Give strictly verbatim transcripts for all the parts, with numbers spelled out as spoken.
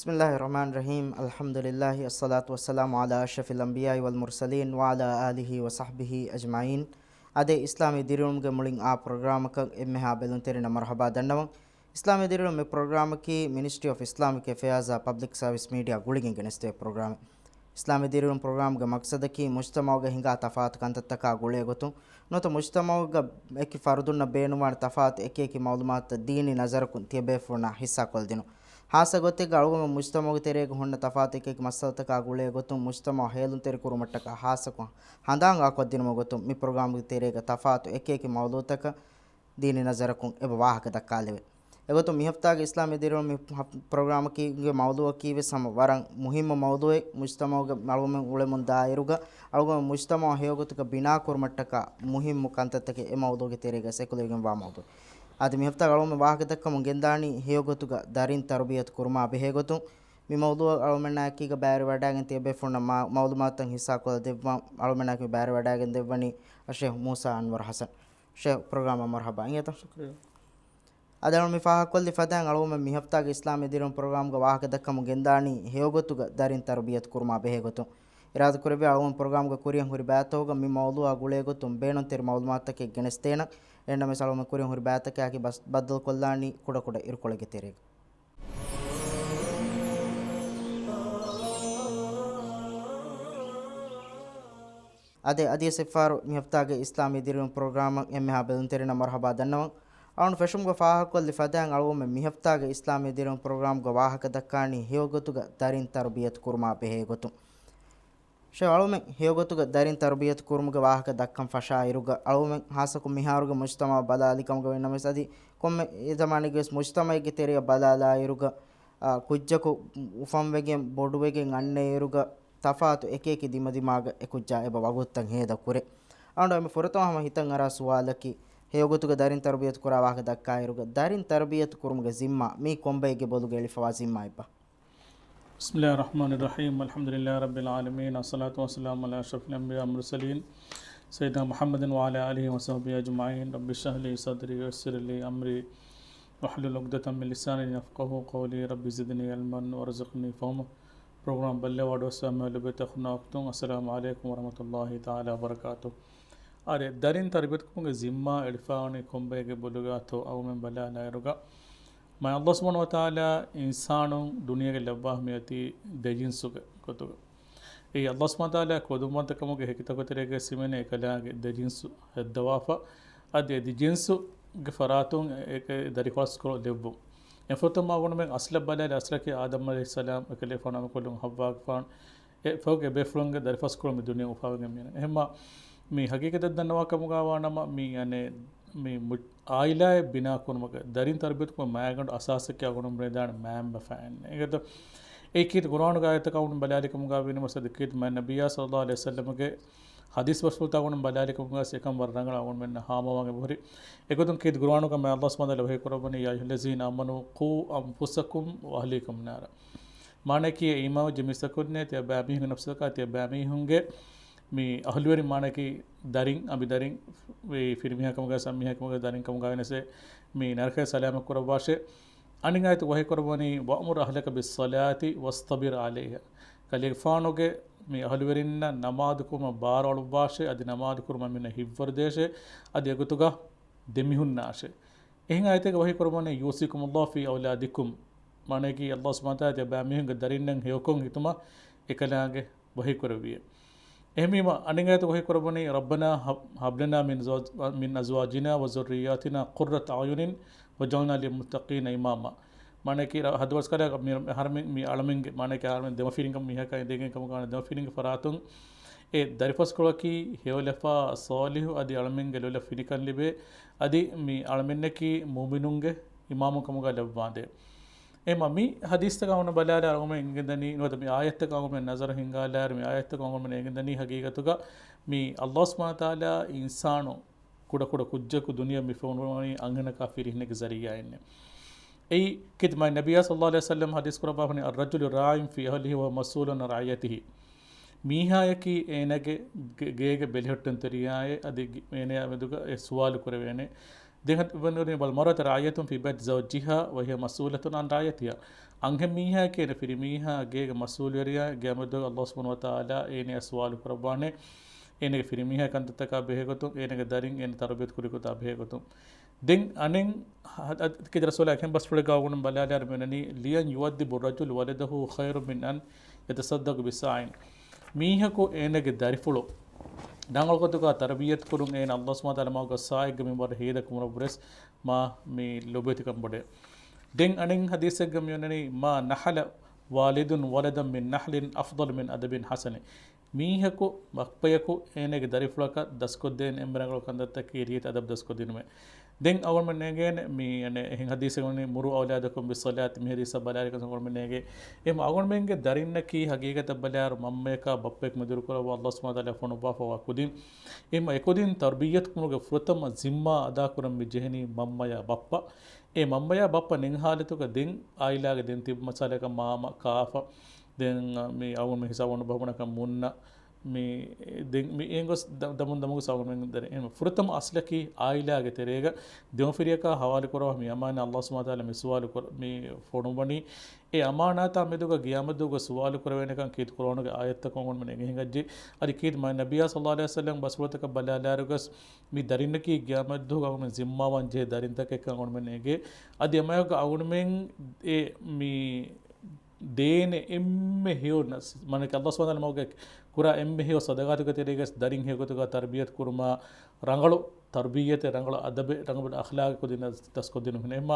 بسم الله الرحمن الرحيم. الحمد لله، الصلاة والسلام على أشرف الأنبياء والمرسلين وعلى آله وصحبه أجمعين. އަދި އިސްލާމީ ދިރިއުޅުމުގެ މުޅިން އާ ޕްރޮގްރާމަކަށް އެންމެހާ ބެލުންތެރިންނަށް މަރުޙަބާ ދަންނަވަން. އިސްލާމީ ދިރިއުޅުމުގެ މި ޕްރޮގްރާމަކީ މިނިސްޓްރީ އޮފް އިސްލާމިކް އެފެއާޒް އާ ޕަބްލިކް ސަރވިސް މީޑިއާ ގުޅިގެން ގެނެސްދޭ ޕްރޮގްރާމެއް. އިސްލާމީ ދިރިއުޅުމު ޕްރޮގްރާމްގެ މަޤްޞަދަކީ މުޖްތަމަޢުގަ ހިނގާ ތަފާތު ކަންތައްތަކާ ގުޅޭގޮތުން ނުވަތަ މުޖްތަމަޢުގަ އެކި ފަރުދުންނަށް ބޭނުންވާނެ ތަފާތު އެކިއެކި މަޢުލޫމާތުތައް ދީނީ ނަޒަރަކުން ތިޔަބޭފުޅުންނާ ހިއްސާކޮށްދިނުން. ޚާއްޞަގޮތެއްގަ އަޅުގަނޑު މުޖްތަމަޢުގެ ތެރޭގަ ހުންނަ ތަފާތު އެކިއެކި މައްސަލަތަކާ ގުޅޭގޮތުން މުޖްތަމަޢު ހޭލުންތެރިކުރުމަށްޓަކާ ޚާއްޞަކޮށް ހަނދާން އާކޮށްދިނުމުގެ ގޮތުން މި ޕްރޮގްރާމްގެ ތެރޭގަ ތަފާތު އެކިއެކި މައުޟޫޢުތަކަށް ދީނީ ނަޒަރަކުން އެބަ ވާހަކަ ދައްކާލެވޭ. އެގޮތުން މިހަފްތާގެ އިސްލާމީ ދިރިއުޅުމުގެ ޕްރޮގްރާމަކީގެ މައުޟޫޢަކީ ވެސް ހަމަ ވަރަށް މުހިއްމު މައުޟޫޢެއް. މުޖްތަމަޢުގެ އަޅުގަނޑުމެން އުޅެމުން ދާއިރުގަ އަޅުގަނޑު މުޖްތަމަޢު ހެޔޮގޮތުގަ ބިނާކުރުމަށްޓަކާ މުހިއްމު ކަންތައްތަކެއް އެ މައުޟޫޢުގެ ތެރޭގަ އެކުލެވިގެންވާ މައުޟޫޢެއް. އަދި މިހަފްތާގަ އަޅުގަނޑުމެން ވާހަކަ ދައްކަމުން ގެންދާނީ ހެޔޮގޮތުގަ ދަރިން ތަރުބިޔަތު ކުރުމާ ބެހޭގޮތުން މި މައުޟޫޢަށް އަޅުގަނޑުމެންނާއެކީގަ ބައިވެރިވަޑައިގެން ތިޔަބޭފުޅުންނަށް މަ-، މައުލޫމާތުތައް ހިއްސާކޮށްލަ ދެއްވަން. އަޅުގަނޑުމެންނާއެކީ ބައިވެރިވަޑައިގެން ދެއްވަނީ އައްޝައިޚް މޫސާ އަންވަރު ޙަސަން. ޝޭޚް ޕްރޮގްރާމަށް މަރުޙަބާ އިނގޭތަ؟ ޝުކުރިއްޔާ. އަދި އަޅުގަނޑު މި ފާހަގަކޮށްލި ފަދައިން އަޅުގަނޑުމެން މިހަފްތާގެ އިސްލާމީ ދިރިއުޅުމު ޕްރޮގްރާމްގެ ވާހަކަ ދައްކަމުން ގެންދާނީ ހެޔޮގޮތުގަ ދަރިން ތަރުބިޔަތު ކުރުމާ ބެހޭގޮތުން. އިރާދަކުރެއްވިއްޔާ އަޅުގަނޑު ޕްރޮގްރާމްގެ ކުރިއަށް ހުރި ބައިތަކުގަ މި މައުޟޫޢާ ގުޅޭގޮތުން ބޭނުންތެރި މައުލޫމާތުތަކެއް ގެނެސްދޭނަން. އެހެންނަމަވެސް އަޅުގަނޑުމެން ކުރިއަށް ހުރި ބައިތަކާއެކީ ބަސް-، ބައްދަލުކޮށްލާނީ ކުޑަކުޑަ އިރުކޮޅެއްގެ ތެރޭގަ. އަދި އަދިވެސް އެއްފަހަރު މިހަފްތާގެ އިސްލާމީ ދިރިއުޅުމު ޕްރޮގްރާމަށް އެންމެހާ ބެލުންތެރިންނަށް މަރުޙަބާ ދަންނަވަން. އަޅުގަނޑު ފެށުމުގަ ފާހަގަކޮށްލި ފަދައިން އަޅުގަނޑުމެން މިހަފްތާގެ އިސްލާމީ ދިރިއުޅުމު ޕްރޮގްރާމްގެ ވާހަކަ ދައްކާނީ ހެޔޮގޮތުގަ ދަރިން ތަރުބިޔަތު ކުރުމާ ބެހޭގޮތުން. ޝޭޚް އަޅުމެން ހެޔޮގޮތުގަ ދަރިން ތަރުބިޔަތު ކުރުމުގެ ވާހަކަ ދައްކަން ފަށާއިރުގަ އަޅުމެން ޚާއްޞަކޮށް މިހާރުގެ މުޖްތަމަޢަށް ބަލާލިކަމުގަ ވެންނަމަވެސް އަދި ކޮންމެ އެ ޒަމާނެއްގެވެސް މުޖްތަމަޢެއްގެ ތެރެއަށް ބަލާލާއިރުގަ، އާ، ކުއްޖަކު އުފަންވެގެން ބޮޑުވެގެން އަންނައިރުގަ ތަފާތު އެކިއެކި ދިމަދިމާގަ އެ ކުއްޖާ އެބަ ވަގުތުތައް ހޭދަ ކުރޭ. އަޅުގަނޑު އެންމެ ފުރަތަމަ ހަމަ ހިތަށް އަރާ ސުވާލަކީ ހެޔޮގޮތުގަ ދަރިން ތަރުބިޔަތު ކުރާ ވާހަކަ ދައްކާއިރުގަ ދަރިން ތަރުބިޔަތު ކުރުމުގެ ޒިންމާ މީ ކޮންބައެއްގެ ބޮލުގަ އެޅިފަވާ ޒިންމާއެއްބާ؟ بسم الله الرحمن الرحيم. الحمد لله رب العالمين. الصلاة والسلام على أشرف الأنبياء والمرسلين سيدنا محمد وعلى آله وصحبه أجمعين. رب اشرح لي صدري ويسر لي أمري واحلل عقدة من لساني يفقهوا قولي. رب زدني علما وارزقني فهما. ޕްރޮގްރާމް ބައްލަވާ ވަޑައިގަތްފައިވާ ލޮބުވެތި އަޚުންނާ އުޚްތުން، އައްސަލާމު ޢަލައިކުމް ވަރަޙްމަތުﷲި ތަޢާލާ ވަބަރަކާތުހު. އާދެ، ދަރިން ތަރުބިޔަތުކުރުމުގެ ޒިންމާ އެޅިފައިވަނީ ކޮންބައެއްގެ ބޮލުގަތޯ އަޅުމެން ބަލާލާއިރުގަ، މާތް ﷲ ސުބްޙާނަހޫ ވަތަޢާލާ އިންސާނުން ދުނިޔޭގަ ލައްވާ މިއޮތީ ދެ ޖިންސުގެ ގޮތުގަ. އެއީ ﷲ ސުބްޙާނަހޫ ވަތަޢާލާ ކުދުމަތްތަކުގެ ހެކިތަކުގެ ތެރޭގަ ސިމެނޭ އެކަލާނގެ ދެ ޖިންސު ހައްދަވާފަ، އަދި އެ ދެ ޖިންސުގެ ފަރާތުން އެ ދަރިފަސްކޮޅު ލެއްވުން. އެފަރުތަމަ އަޅުގަނޑުމެން އަސްލަށް ބަލާލި އަސްލަކީ އާދަމް ޢަލައިހިއްސަލާމް އެކަލޭފާނު އަނބިކޮޅުން ޙައްވާގެފާނު އެ ފަހުގެ އެބޭފުޅުންގެ ދަރިފަސްކޮޅު މި ދުނިޔެ އުފާވެގެން މިއަންނަނީ. އެހެންމާ މި ހަގީގަތަށް ދަންނަވާ ކަމުގަ ވާނަމަ، މި އަނެއް މި މު-، އާއިލާއެއް ބިނާ ކުރުމުގަ ދަރިން ތަރުބިޔަތު ކުރުމަށް މާގަނޑު އަސާސެއް އަޅުގަނޑު ބުނެދާނެ މާތް ބަފައިން. އެގޮތަށް އެ ކީރިތި ޤުރްއާނުގެ އާޔަތްތަކާ އަޅުގަނޑު ބަލާލި ކަމުގަ ވީނަމަ ސަދި ކީރިތި މާތް ނަބިއްޔާ ޞައްލައްލާހު ޢަލައިހި ވަސައްލަމްގެ ޙަދީޘް ބަސްފުޅުތައް އަޅުގަނޑު ބަލާލި ކަމުގަ ވެސް އެކަން ވަރަށް ރަނގަޅަށް އަޅުގަނޑުމެންނަށް ހާމަވާން އެބަހުރި. އެގޮތުން ކީރިތި ޤުރްއާނުގަ މާތް ﷲ ސުބްޙާނަހޫ ވަތަޢާލާ ވަޙީ ކުރައްވަނީ، يا أيها الذين آمنوا قوا أنفسكم وأهليكم نارا. މާނައަކީ އީމާންވެއްޖެ މީސްތަކުންނޭ، ތިޔަބައިމީހުންގެ ނަފްސަކާ ތިޔަބައިމީހުންގެ މި އަހުލުވެރިން، މާނައަކީ ދަރިން، އަނބިދަރިން، ފިރިމީހާ ކަމުގަ ވެސް އަންމީހާ ކަމުގަ ދަރިން ކަމުގަ ވެސް މި ނަރަކައިން ސަލާމަތް ކުރައްވާށޭ. އަނެއް އާޔަތު ވަޙީ ކުރައްވަނީ، وأمر أهلك بالصلاة واصطبر عليها. ކަލޭގެފާނުގެ މި އަހުލުވެރިންނަށް ނަމާދުކުރުމަށް ބާރުއަޅުއްވާށޭ، އަދި ނަމާދުކުރުމަށް މިންނަށް ހިތްވަރުދޭށޭ، އަދި އެގޮތުގަ ދެމިހުންނާށޭ. އެހެން އާޔަތެއްގަ ވަޙީ ކުރައްވަނީ، يوصيكم الله في أولادكم. މާނައަކީ ﷲ ސުބްޙާނަހޫ ވަތަޢާލާ ތިޔަބައިމީހުންގެ ދަރިންނަށް ހެޔޮކޮށް ހިތުމަށް އެކަލާނގެ ވަޙީ ކުރެއްވިއެވެ. އެހެންވީމަ، އަނެއް އާޔަތު ވަޙީ ކުރައްވަނީ، ربنا هب، هب لنا من زوج، من أزواجنا وذرياتنا قرة أعين واجعلنا للمتقين إماما. މާނައަކީ، ރ-، ހަދުވަސްކަލަ މި، މި އަޅަމެންގެ، މާނައަކީ އަޅަމެން ދެމަފިރިން މީހަކާ އިނދެގެން ކަމުގަ ދެމަފިރިންގެ ފަރާތުން އެ ދަރިފަސްކޮޅަކީ ހެޔޮލަފާ، ޞާލިޙު، އަދި އަޅަމެންގެ ލޮލަށް ފިނިކަން ލިބޭ، އަދި މި އަޅަމެންނަކީ މުއުމިނުންގެ އިމާމު ކަމުގަ ލައްވާނދޭ. އެހެންމަ މި ޙަދީޘްތަކާ އަޅުގަނޑު ބަލާލާ އަޅުގަނޑުމެން އެނގެންދަނީ، ނުވަތަ މި އާޔަތްތަކަށް އަޅުގަނޑުމެން ނަޒަރު ހިންގާލާއިރު، މި އާޔަތްތަކުން އަޅުގަނޑުމެން އެނގެންދަނީ ހަގީގަތުގަ މި ﷲ ސުބްޙާނަހޫ ވަތަޢާލާ އިންސާނު ކުޑަކުޑަ ކުއްޖަކު ދުނިޔެ މި ފެނުނީ އަންހެނަކާ ފިރިހެނެއްގެ ޒަރީޢާއިންނޭ. އެއީ ކީރިތި މާތް ނަބިއްޔާ ޞައްލައްލާހު ޢަލައިހި ވަސައްލަމް ޙަދީޘް ކުރައްވާފަ ވަނީ، الرجل راع في أهله وهو مسؤول عن رعيته. މީހާޔަކީ އޭނާގެ ގެ-، ގޭގެ ބެލެހެއްޓުންތެރިޔާއޭ، އަދި ގި-، އޭނާ މެދުގަ އެ ސުވާލު ކުރެވޭނެ. ދެން ހަ-، ވަން-، ވަން-، ބަލް މަރައަތު ރައިޔަތުން ފީ ބައިތި ޒައުޖިހާ ވަހިޔަ މަސްއޫލަތުން އަން ރައިޔަތިހާ. އަންހެން މީހާއެކޭ އޭނަ ފިރިމީހާ ގޭގެ މަސްއޫލުވެރިޔާ ގިޔަމަދު ﷲ ސުބްޙާނަހޫ ވަތަޢާލާ އޭނަޔާ ސުވާލު ކުރައްވާނެ. އޭނަގެ ފިރިމީހާ ކަންތައްތަކާ ބެހޭގޮތުން، އޭނަގެ ދަރިން އޭނަ ތަރުބިޔަތު ކުރި ގޮތާ ބެހޭގޮތުން. ދެން އަނެއް ހަ-، އަ-، ކިދަ ރަސޫލާ އެކެން ބަސްފުޅެއްގަ އަޅުގަނޑު ބަލާލާރު މިއޮންނަނީ، ލިޔަން ޔުއައްދިބު ރަޖުލު ވަލަދަހު ޚައިރު މިން އަން ޔަތަޞައްދަޤު ބިޞާޢިން. މީހަކު އޭނަގެ ދަރިފުޅު ރަނގަޅު ގޮތުގަ ތަރުބިޔަތު ކުރުން އޭނަ ﷲ ސުބްޙާނަހޫ ވަތަޢާލާ މަގުގަ ސާޢެއްގެ މިންވަރު ހޭދަ ކުރުމަށްވުރެސް މާ މި ލޮބުވެތިކަން ބޮޑޭ. ދެން އަނެއް ޙަދީޘެއްގަ މިއޮންނަނީ، މާ ނަޙަލަ ވާލިދުން ވަލަދަން މިން ނަޙްލިން އަފްޟަލު މިން އަދަބިން ޙަސަނި. މީހަކު ބައްޕަޔަކު އޭނަގެ ދަރިފުޅަކަށް ދަސްކޮށްދޭން އެންމެ ރަނގަޅު ކަންތައްތަކީ ރީތި އަދަބު ދަސްކޮށްދިނުމޭ. ދެން އަޅުގަނޑުމެން ނޭނގޭނެ މި، އަނެއް، އެހެން ޙަދީޘެއް ވަނީ، މުރޫ އައުލާދަކުމް ބިއްޞަލާތި، މި ޙަދީޘަށް ބަލާލި ކަން އަޅުގަނޑުމެން ނޭނގޭ. އެހެން އަޅުގަނޑުމެންގެ ދަރިންނަކީ ޙަޤީޤަތަށް ބަލާއިރު މަންމަޔަކާ ބައްޕަޔަކު މެދުވެރިކުރައްވާ ﷲ ސުބްޙާނަހޫ ވަތަޢާލާ ފޮނުއްވާފައިވާ ކުދިން. އެހެން އެކުދިން ތަރުބިއްޔަތު ކުރުމުގެ ފުރަތަމަ ޒިންމާ އަދާކުރަން މި ޖެހެނީ މަންމަޔާ ބައްޕަ. އެ މަންމަޔާ ބައްޕަ ނެތް ޙާލަތުގަ ދެން އާއިލާގެ ދެން ތިބި މައްސަލައަކަށް މާމަ، ކާފަ، ދެން މި އަޅުގަނޑުމެން ހިސާބު އޮންނަ ބަހުނަކަށް މުންނަ، މި ދެން މި އެނގޮސް ދަ-، ދަމުން ދަމުގެ ސަބަބުން ދެން އެހެން ފުރަތަމަ އަސްލަކީ އާއިލާގެ ތެރޭގަ ދެމަފިރިޔަކާ ހަވާލު ކުރައްވާ މި އަމާނާ ﷲ ސުބްޙާނަހޫ ވަތަޢާލާ މި ސުވާލު ކުރ-، މި ފޮނުވަނީ. އެ އަމާނާތާ މެދުގަ ގިޔާމަތްދުވަހުގަ ސުވާލު ކުރެވޭނެކަން ކީރިތި ޤުރްއާނުގެ އާޔަތްތަކުން އަޅުގަނޑުމެން އެނގި ހިނގައްޖެ. އަދި ކީރިތި މާތް ނަބިއްޔާ ޞައްލަﷲު ޢަލައިހި ވަސައްލަމް ބަސްފުޅުތަކަށް ބަލާލާއިރުވެސް މި ދަރިންނަކީ ގިޔާމަތްދުވަހުގަ އަޅުގަނޑުމެން ޒިންމާވާން ޖެހޭ ދަރިންތަކެއްކަން އަޅުގަނޑުމެން އެނގޭ. އަދި އެމަޔަކުގަ އަޅުގަނޑުމެން އެ މި ދޭނެ އެންމެ ހެޔޮ ނަސް-، މާނައަކީ ﷲ ސުބްޙާނަހޫ ވަތަޢާލާ މަގުގަ ކުރާ އެންމެ ހެޔޮ ޞަދަޤާތުގެ ތެރޭގަ ދަރިން ހެޔޮގޮތުގަ ތަރުބިޔަތު ކުރުމާ، ރަނގަޅު ތަރުބިއްޔަތެއް، ރަނގަޅު އަދަބެއް، ރަނގަޅު އަޚްލާގެއް ކުދިން ދަސްކޮށްދިނުމުގެ އެހެންމާ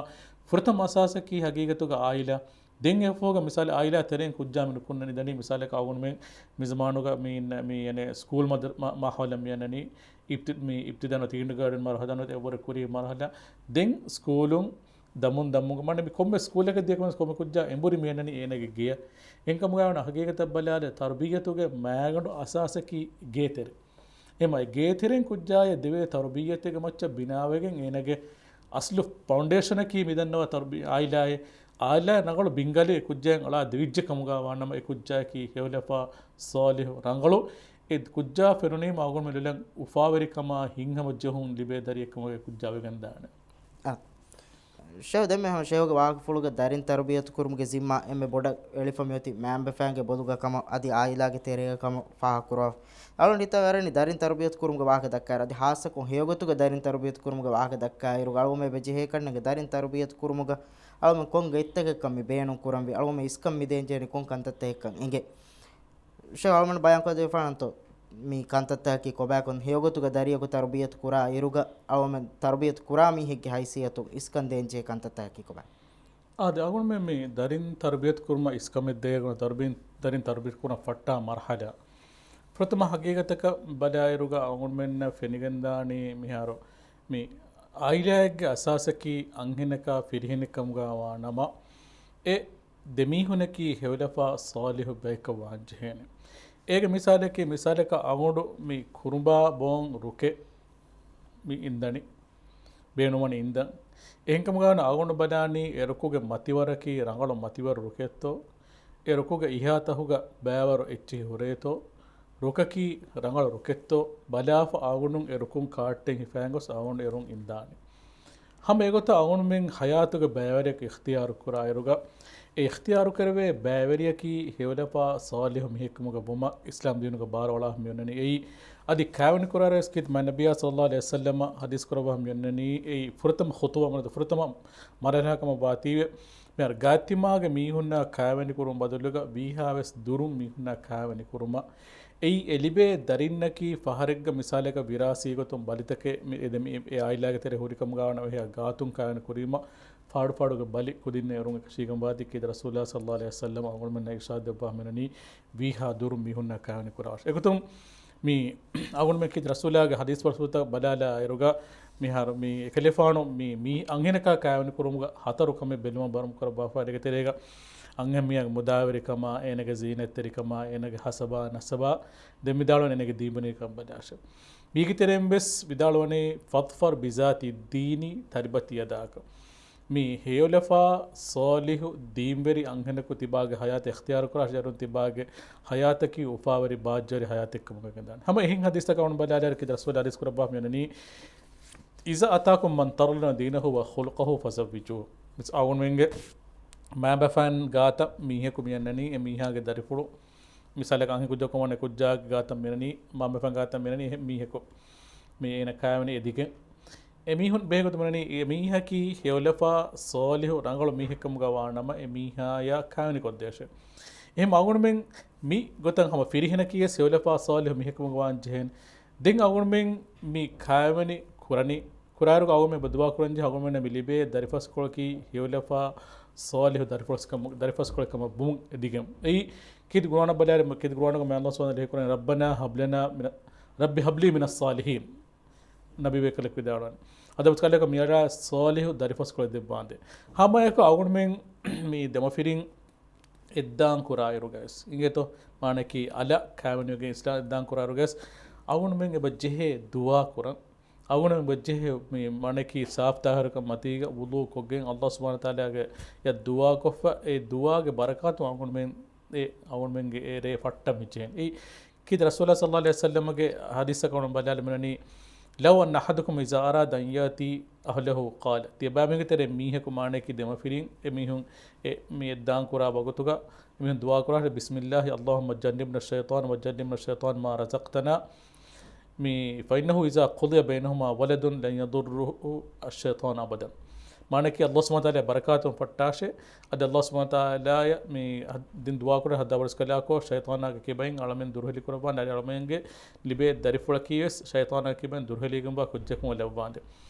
ފުރަތަމަ އަސާސަކީ ޙަޤީޤަތުގަ އާއިލާ. ދެން އެފޯގަ މިސާލެއް އާއިލާ ތެރެއިން ކުއްޖާ މި ނުކުންނަނީ ދަނީ މިސާލަކަށް އަޅުގަނޑުމެން މި ޒަމާނުގަ މި އިންނަ މި އެނެ ސްކޫލް މަދަ-، މަ-، މާހައުލަށް މި އަންނަނީ އިބްތި-، މި އިބްތިދާ ނުވަތަ ކިންޑަރގާޑަން މަރުޙަލާ ނުވަތަ އެއްވަރު ކުރީ މަރުޙަލާ. ދެން ސްކޫލުން ދަމުން ދަމުން މަންނަ މި ކޮންމެ ސްކޫލަކަށް ދިޔަކަމަސް ކޮންމެ ކުއްޖާ އެނބުރި މި އަންނަނީ އޭނަގެ ގެޔަށް. އެހެންކަމުގަ ވަނީ ޙަޤީޤަތަށް ބަލާލެ ތަރުބިއްޔަތުގެ މައިގަނޑު އަސާސަކީ ގޭތެރެ. އެހެންމާ ގޭތެރެއިން ކުއްޖާއަށް ދެވޭ ތަރުބިއްޔަތެއްގެ މައްޗަށް ބިނާވެގެން އޭނަގެ އަސްލު ފައުންޑޭޝަނަކީ މިދަންނަވާ ތަރުބި-، އާއިލާއެއް. އާއިލާއެއް ރަނގަޅު ބިންގަލެއް ކުއްޖާއަށް އަޅާ ދެވިއްޖެ ކަމުގަ ވާނަމަ އެ ކުއްޖާއަކީ ހެޔޮލަފާ، ޞާލިޙު، ރަނގަޅު. އެ ކުއްޖާ ފެނުނީމަ އަޅުގަނޑުމެން ލޮލަށް އުފާވެރިކަމާ ހިތްހަމަޖެހުން ލިބޭ ދަރިއެއްކަމުގަ އެ ކުއްޖާ ވެގެންދާނެ. އާ. ޝޭހު ދެންމެ ހަމަ ޝޭހުގެ ވާހަކަފުޅުގަ ދަރިން ތަރުބިޔަތު ކުރުމުގެ ޒިންމާ އެންމެ ބޮޑަށް އެޅިފަ މިއޮތީ މައިންބަފައިންގެ ބޮލުގަ ކަމަށް އަދި އާއިލާގެ ތެރޭގަ ކަމަށް ފާހަގަކުރައްވާ. އަޅުގަނޑު ހިތަށް އަރަނީ ދަރިން ތަރުބިޔަތު ކުރުމުގެ ވާހަކަ ދައްކާއިރު އަދި ހާއްސަކޮށް ހެޔޮގޮތުގަ ދަރިން ތަރުބިޔަތު ކުރުމުގެ ވާހަކަ ދައްކާއިރު އަޅުގަނޑުމެން އެބަ ޖެހޭ ކަންނޭނގެ ދަރިން ތަރުބިޔަތު ކުރުމުގަ އަޅުގަނޑުމެން ކޮން ގޮތްތަކެއްކަން މި ބޭނުން ކުރަންވީ؟ އަޅުގަނޑުމެން އިސްކަން މި ދޭން ޖެހެނީ ކޮން ކަންތައްތަކެއްކަން އެނގޭ؟ ޝޭހު އަޅުގަނޑު ބަޔާންކޮށްދެވިފާނަންތޯ މި ކަންތައްތަކަކީ ކޮބާކަން؟ ހެޔޮގޮތުގަ ދަރިޔަކު ތަރުބިޔަތު ކުރާ އިރުގަ އަޅުގަނޑުމެން ތަރުބިޔަތު ކުރާ މީހެއްގެ ހައިސިއްޔަތުން އިސްކަން ދޭންޖެހޭ ކަންތައްތަކަކީ ކޮބާ؟ އާދެ، އަޅުގަނޑުމެން މި ދަރިން ތަރުބިޔަތު ކުރުމަށް އިސްކަމެއް ދޭ ގުނަ ދަރިން، ދަރިން ތަރުބިޔަތު ކުރަން ފައްޓާ މަރުޙަލާ. ފުރަތަމަ ހަގީގަތަކަށް ބަލާއިރުގަ އަޅުގަނޑުމެންނަށް ފެނިގެންދާނީ މިހާރު މި އާއިލާއެއްގެ އަސާސަކީ އަންހެނަކާ ފިރިހެނެއްކަމުގަ ވާނަމަ، އެ ދެމީހުނަކީ ހެޔޮލަފާ ޞާލިޙު ބަޔަކަށް ވާންޖެހޭނެ. އޭގެ މިސާލަކީ، މިސާލަކަށް އަޅުގަނޑު މި ކުރުނބާ ބޯން ރުކެއް މި އިންދަނީ، ބޭނުންވަނީ އިންދަން. އެހެންކަމުގަ ވަނީ އަޅުގަނޑު ބަލާނީ އެ ރުކުގެ މަތިވަރަކީ ރަނގަޅު މަތިވަރު ރުކެއްތޯ، އެ ރުކުގެ އިހާތަހުގަ ބައިވަރު އެއްޗެހި ހުރޭތޯ، ރުކަކީ ރަނގަޅު ރުކެއްތޯ ބަލާފަ އަޅުގަނޑު އެ ރުކުން ކާއްޓެން ހިފައިގޮސް އަޅުގަނޑު އެ ރުން އިންދާނެ. ހަމަ އެގޮތަށް އަޅުގަނޑުމެން ހަޔާތުގެ ބައިވެރިޔަކު އިޚްތިޔާރު ކުރާއިރުގަ، އެ އިޚްތިޔާރު ކުރެވޭ ބައިވެރިޔަކީ ހެޔޮލަފާ ޞާލިޙު މީހެއްކަމުގަ ވުމަށް އިސްލާމް ދީނުގަ ބާރުއަޅާފަ މިއޮންނަނީ. އެއީ އަދި ކާވެނި ކުރާރަސް ކީރިތި މާތް ނަބިއްޔާ ޞައްލަﷲު ޢަލައިހި ވަސައްލަމަ ޙަދީޘް ކުރައްވާފަ މިއޮންނަނީ، އެއީ ފުރަތަމަ ޚުޠުބާ މަރު-، ފުރަތަމަ މަރުޙަލާ ކަމަށް ވާތީވެ، މިހާރު ގާތްތިމާގެ މީހުންނާ ކާވެނި ކުރުމުގެ ބަދަލުގަ ވީހާވެސް ދުރުން މީހުންނާ ކާވެނި ކުރުމަށް. އެއީ އެ ލިބޭ ދަރިންނަކީ ފަހަރެއްގަ މިސާލަކަށް ވިރާސީ ގޮތުން ބަލިތަކެއް މި އެ ދެ-، މި އެ އާއިލާގެ ތެރޭ ހުރިކަމުގަ ވަނީ އެހާ ގާތުން ކާވެނި ކުރީމަ، ފާޑުފާޑުގެ ބަލި ކުދިންނެއް އެރުން އެކަށީގެން ވާތީ ކީރިތި ރަސޫލާ ޞައްލަﷲު ޢަލައިހި ވަސައްލަމަ އަޅުގަނޑުމެންނަށް އިރުޝާދު ދެއްވާފަ މިއޮންނަނީ ވީހާ ދުރުން މީހުންނާ ކާވެނި ކުރާށޭ. އެގޮތުން މި އަޅުގަނޑުމެން ކީރިތި ރަސޫލާގެ ޙަދީޘް ފަރުސޫތައް ބަލާލާއިރުގަ މިހާރު މި އެކަލޭފާނު މި، މި އަންހެނަކާ ކާވެނި ކުރުމުގަ ހަތަރު ކަމެއް ބެލުމަށް ވަރުމަށް ކުރައްވާފަ. އޭގެ ތެރޭގަ އަންހެން މީހާގެ މުދާވެރިކަމާ، އޭނަގެ ޒީނަތްތެރިކަމާ، އޭނަގެ ހަސަބާ ނަސަބާ، ދެން މިދާޅުވަނީ އޭނަގެ ދީންވެރިކަން ބަލާށޭ. މީގެ ތެރެއިން ވެސް ވިދާޅުވަނީ، فاظفر بذات الدين تربت يداك. މި ހެޔޮލަފާ ޞާލިޙު ދީންވެރި އަންހެނަކު ތިބާގެ ޙަޔާތަށް އިޚްތިޔާރު ކުރާށޭ، ދަރިން ތިބާގެ ޙަޔާތަކީ އުފާވެރި ބާއްޖަވެރި ޙަޔާތެއްކަމުގަ ގެންދާނެ. ހަމަ އެހެން ޙަދީޘްތަކަށް އަޅުގަނޑު ބަލާލާއިރު ކީރިތި ރަސޫލާ ޙަދީޘް ކުރައްވާފަ މިއޮންނަނީ، إذا أتاكم من ترضون دينه وخلقه فزوجوه. މިސް އަޅުގަނޑުމެންގެ މައިންބަފައިން ގާތަށް މީހަކު މިއަންނަނީ، އެ މީހާގެ ދަރިފުޅު، މިސާލަކަށް އަންހެން ކުއްޖަކު ވާން އެ ކުއްޖާގެ ގާތަށް މިއަންނަނީ، މައިންބަފައިން ގާތަށް މިއަންނަނީ އެ މީހަކު، މި އޭނަ ކާވެނި އެ ދިގެން. އެ މީހުން ބެހޭގޮތުން މިއަންނަނީ، އެ މީހަކީ ހެޔޮލަފާ ޞާލިޙު ރަނގަޅު މީހެއްކަމުގަ ވާނަމަ، އެ މީހާޔާ ކާވެނި ކޮށްދޭށޭ. އެހެން އަޅުގަނޑުމެން މި ގޮތަށް ހަމަ ފިރިހެނަކީ ވެސް ހެޔޮލަފާ ޞާލިޙު މީހެއްކަމުގަ ވާން ޖެހޭނެ. ދެން އަޅުގަނޑުމެން މި ކާވެނި ކުރަނީ، ކުރާއިރު އަޅުގަނޑުމެން ދުޢާ ކުރަންޖެހޭ އަޅުގަނޑުމެންނަށް މި ލިބޭ ދަރިފަސްކޮޅަކީ ހެޔޮލަފާ ޞާލިޙު ދަރިފަސްކަމަށް، ދަރިފަސްކޮޅެއް ކަމަށް ވުމުން އެދިގެން. އެއީ ކީރިތި ޤުރުއާނަށް ބަލާއިރު، ކީރިތި ޤުރުއާނުގަ މި ﷲ ސުބްޙާނަހޫ ވަތަޢާލާ ލެހިކުރަނީ، "رَبَّنَا هَبْ لَنَا مِنَ، رَبِّ هَبْ لِي مِنَ الصَّالِحِينَ." ނަބީ ބޭކަލަކު ވިދާޅުވަނީ. އަދި އަބަދު ކަލޭގެ މިއަޅާ ޞާލިޙު ދަރިފަސްކޮޅެއް ދެއްވާނދޭ. ހަމައެކަ އަޅުގަނޑުމެން މި ދެމަފިރިން އެއްދާން ކުރާއިރުގައިސް އިނގޭތޯ، މާނައަކީ އަލަށް ކާވެނިވެގެން އިސްލާމް އެއްދާން ކުރާއިރުގައިސް އަޅުގަނޑުމެން އެބަ ޖެހޭ ދުޢާ ކުރަން. އަޅުގަނޑުމެން އެބަ ޖެހޭ މި މާނައަކީ ސާފު ޠާހިރުކަން މަތީގަ ވުޟޫ ކޮށްގެން ﷲ ސުބްޙާނަހޫ ވަތަޢާލާގެ ދުޢާ ކޮށްފަ، އެ ދުޢާގެ ބަރަކާތުން އަޅުގަނޑުމެން އެ އަޅުގަނޑުމެންގެ އެ ރޭ ފައްޓަން މި ޖެހޭނެ. އެ ކީރިތި ރަސޫލާ ޞައްލައްލާހު ޢަލައިހި ވަސައްލަމަގެ ޙަދީޘަކަށް އަޅުގަނޑު ބަލާލަމާ މިއަންނަނީ، "لو أن أحدكم إذا أراد أن يأتي أهله قال." ތިޔަބައިމީހުންގެ ތެރޭ މީހަކު މާނައަކީ ދެމަފިރިން އެ މީހުން އެ މި އެއްދާން ކުރާ ވަގުތުގަ އެ މީހުން ދުޢާ ކުރާށޭ، "بسم الله اللهم جنبنا الشيطان وجنبنا الشيطان ما رزقتنا." މި، "فإنه إذا قضي بينهما ولد لن يضره الشيطان أبدا." މާނައަކީ ﷲ ސުބްޙާނަހޫ ވަތަޢާލާ ބަރަކާތުން ފައްޓާށޭ. އަދި ﷲ ސުބްޙާނަހޫ ވަތަޢާލާ މި ހަ-، ދިން ދުޢާ ކުރޭ ހައްދާވަރުސްކަލާކޯ، ޝައިޠާނާގެ ކިބައިން އަޅަމެން ދުރުހެލި ކުރައްވާން، އަދި އަޅަމެންގެ ލިބޭ ދަރިފުޅަކީ ވެސް ޝައިޠާނާގެ ކިބައިން ދުރުހެލިގެންވާ ކުއްޖަކުން ލައްވާނދޭ.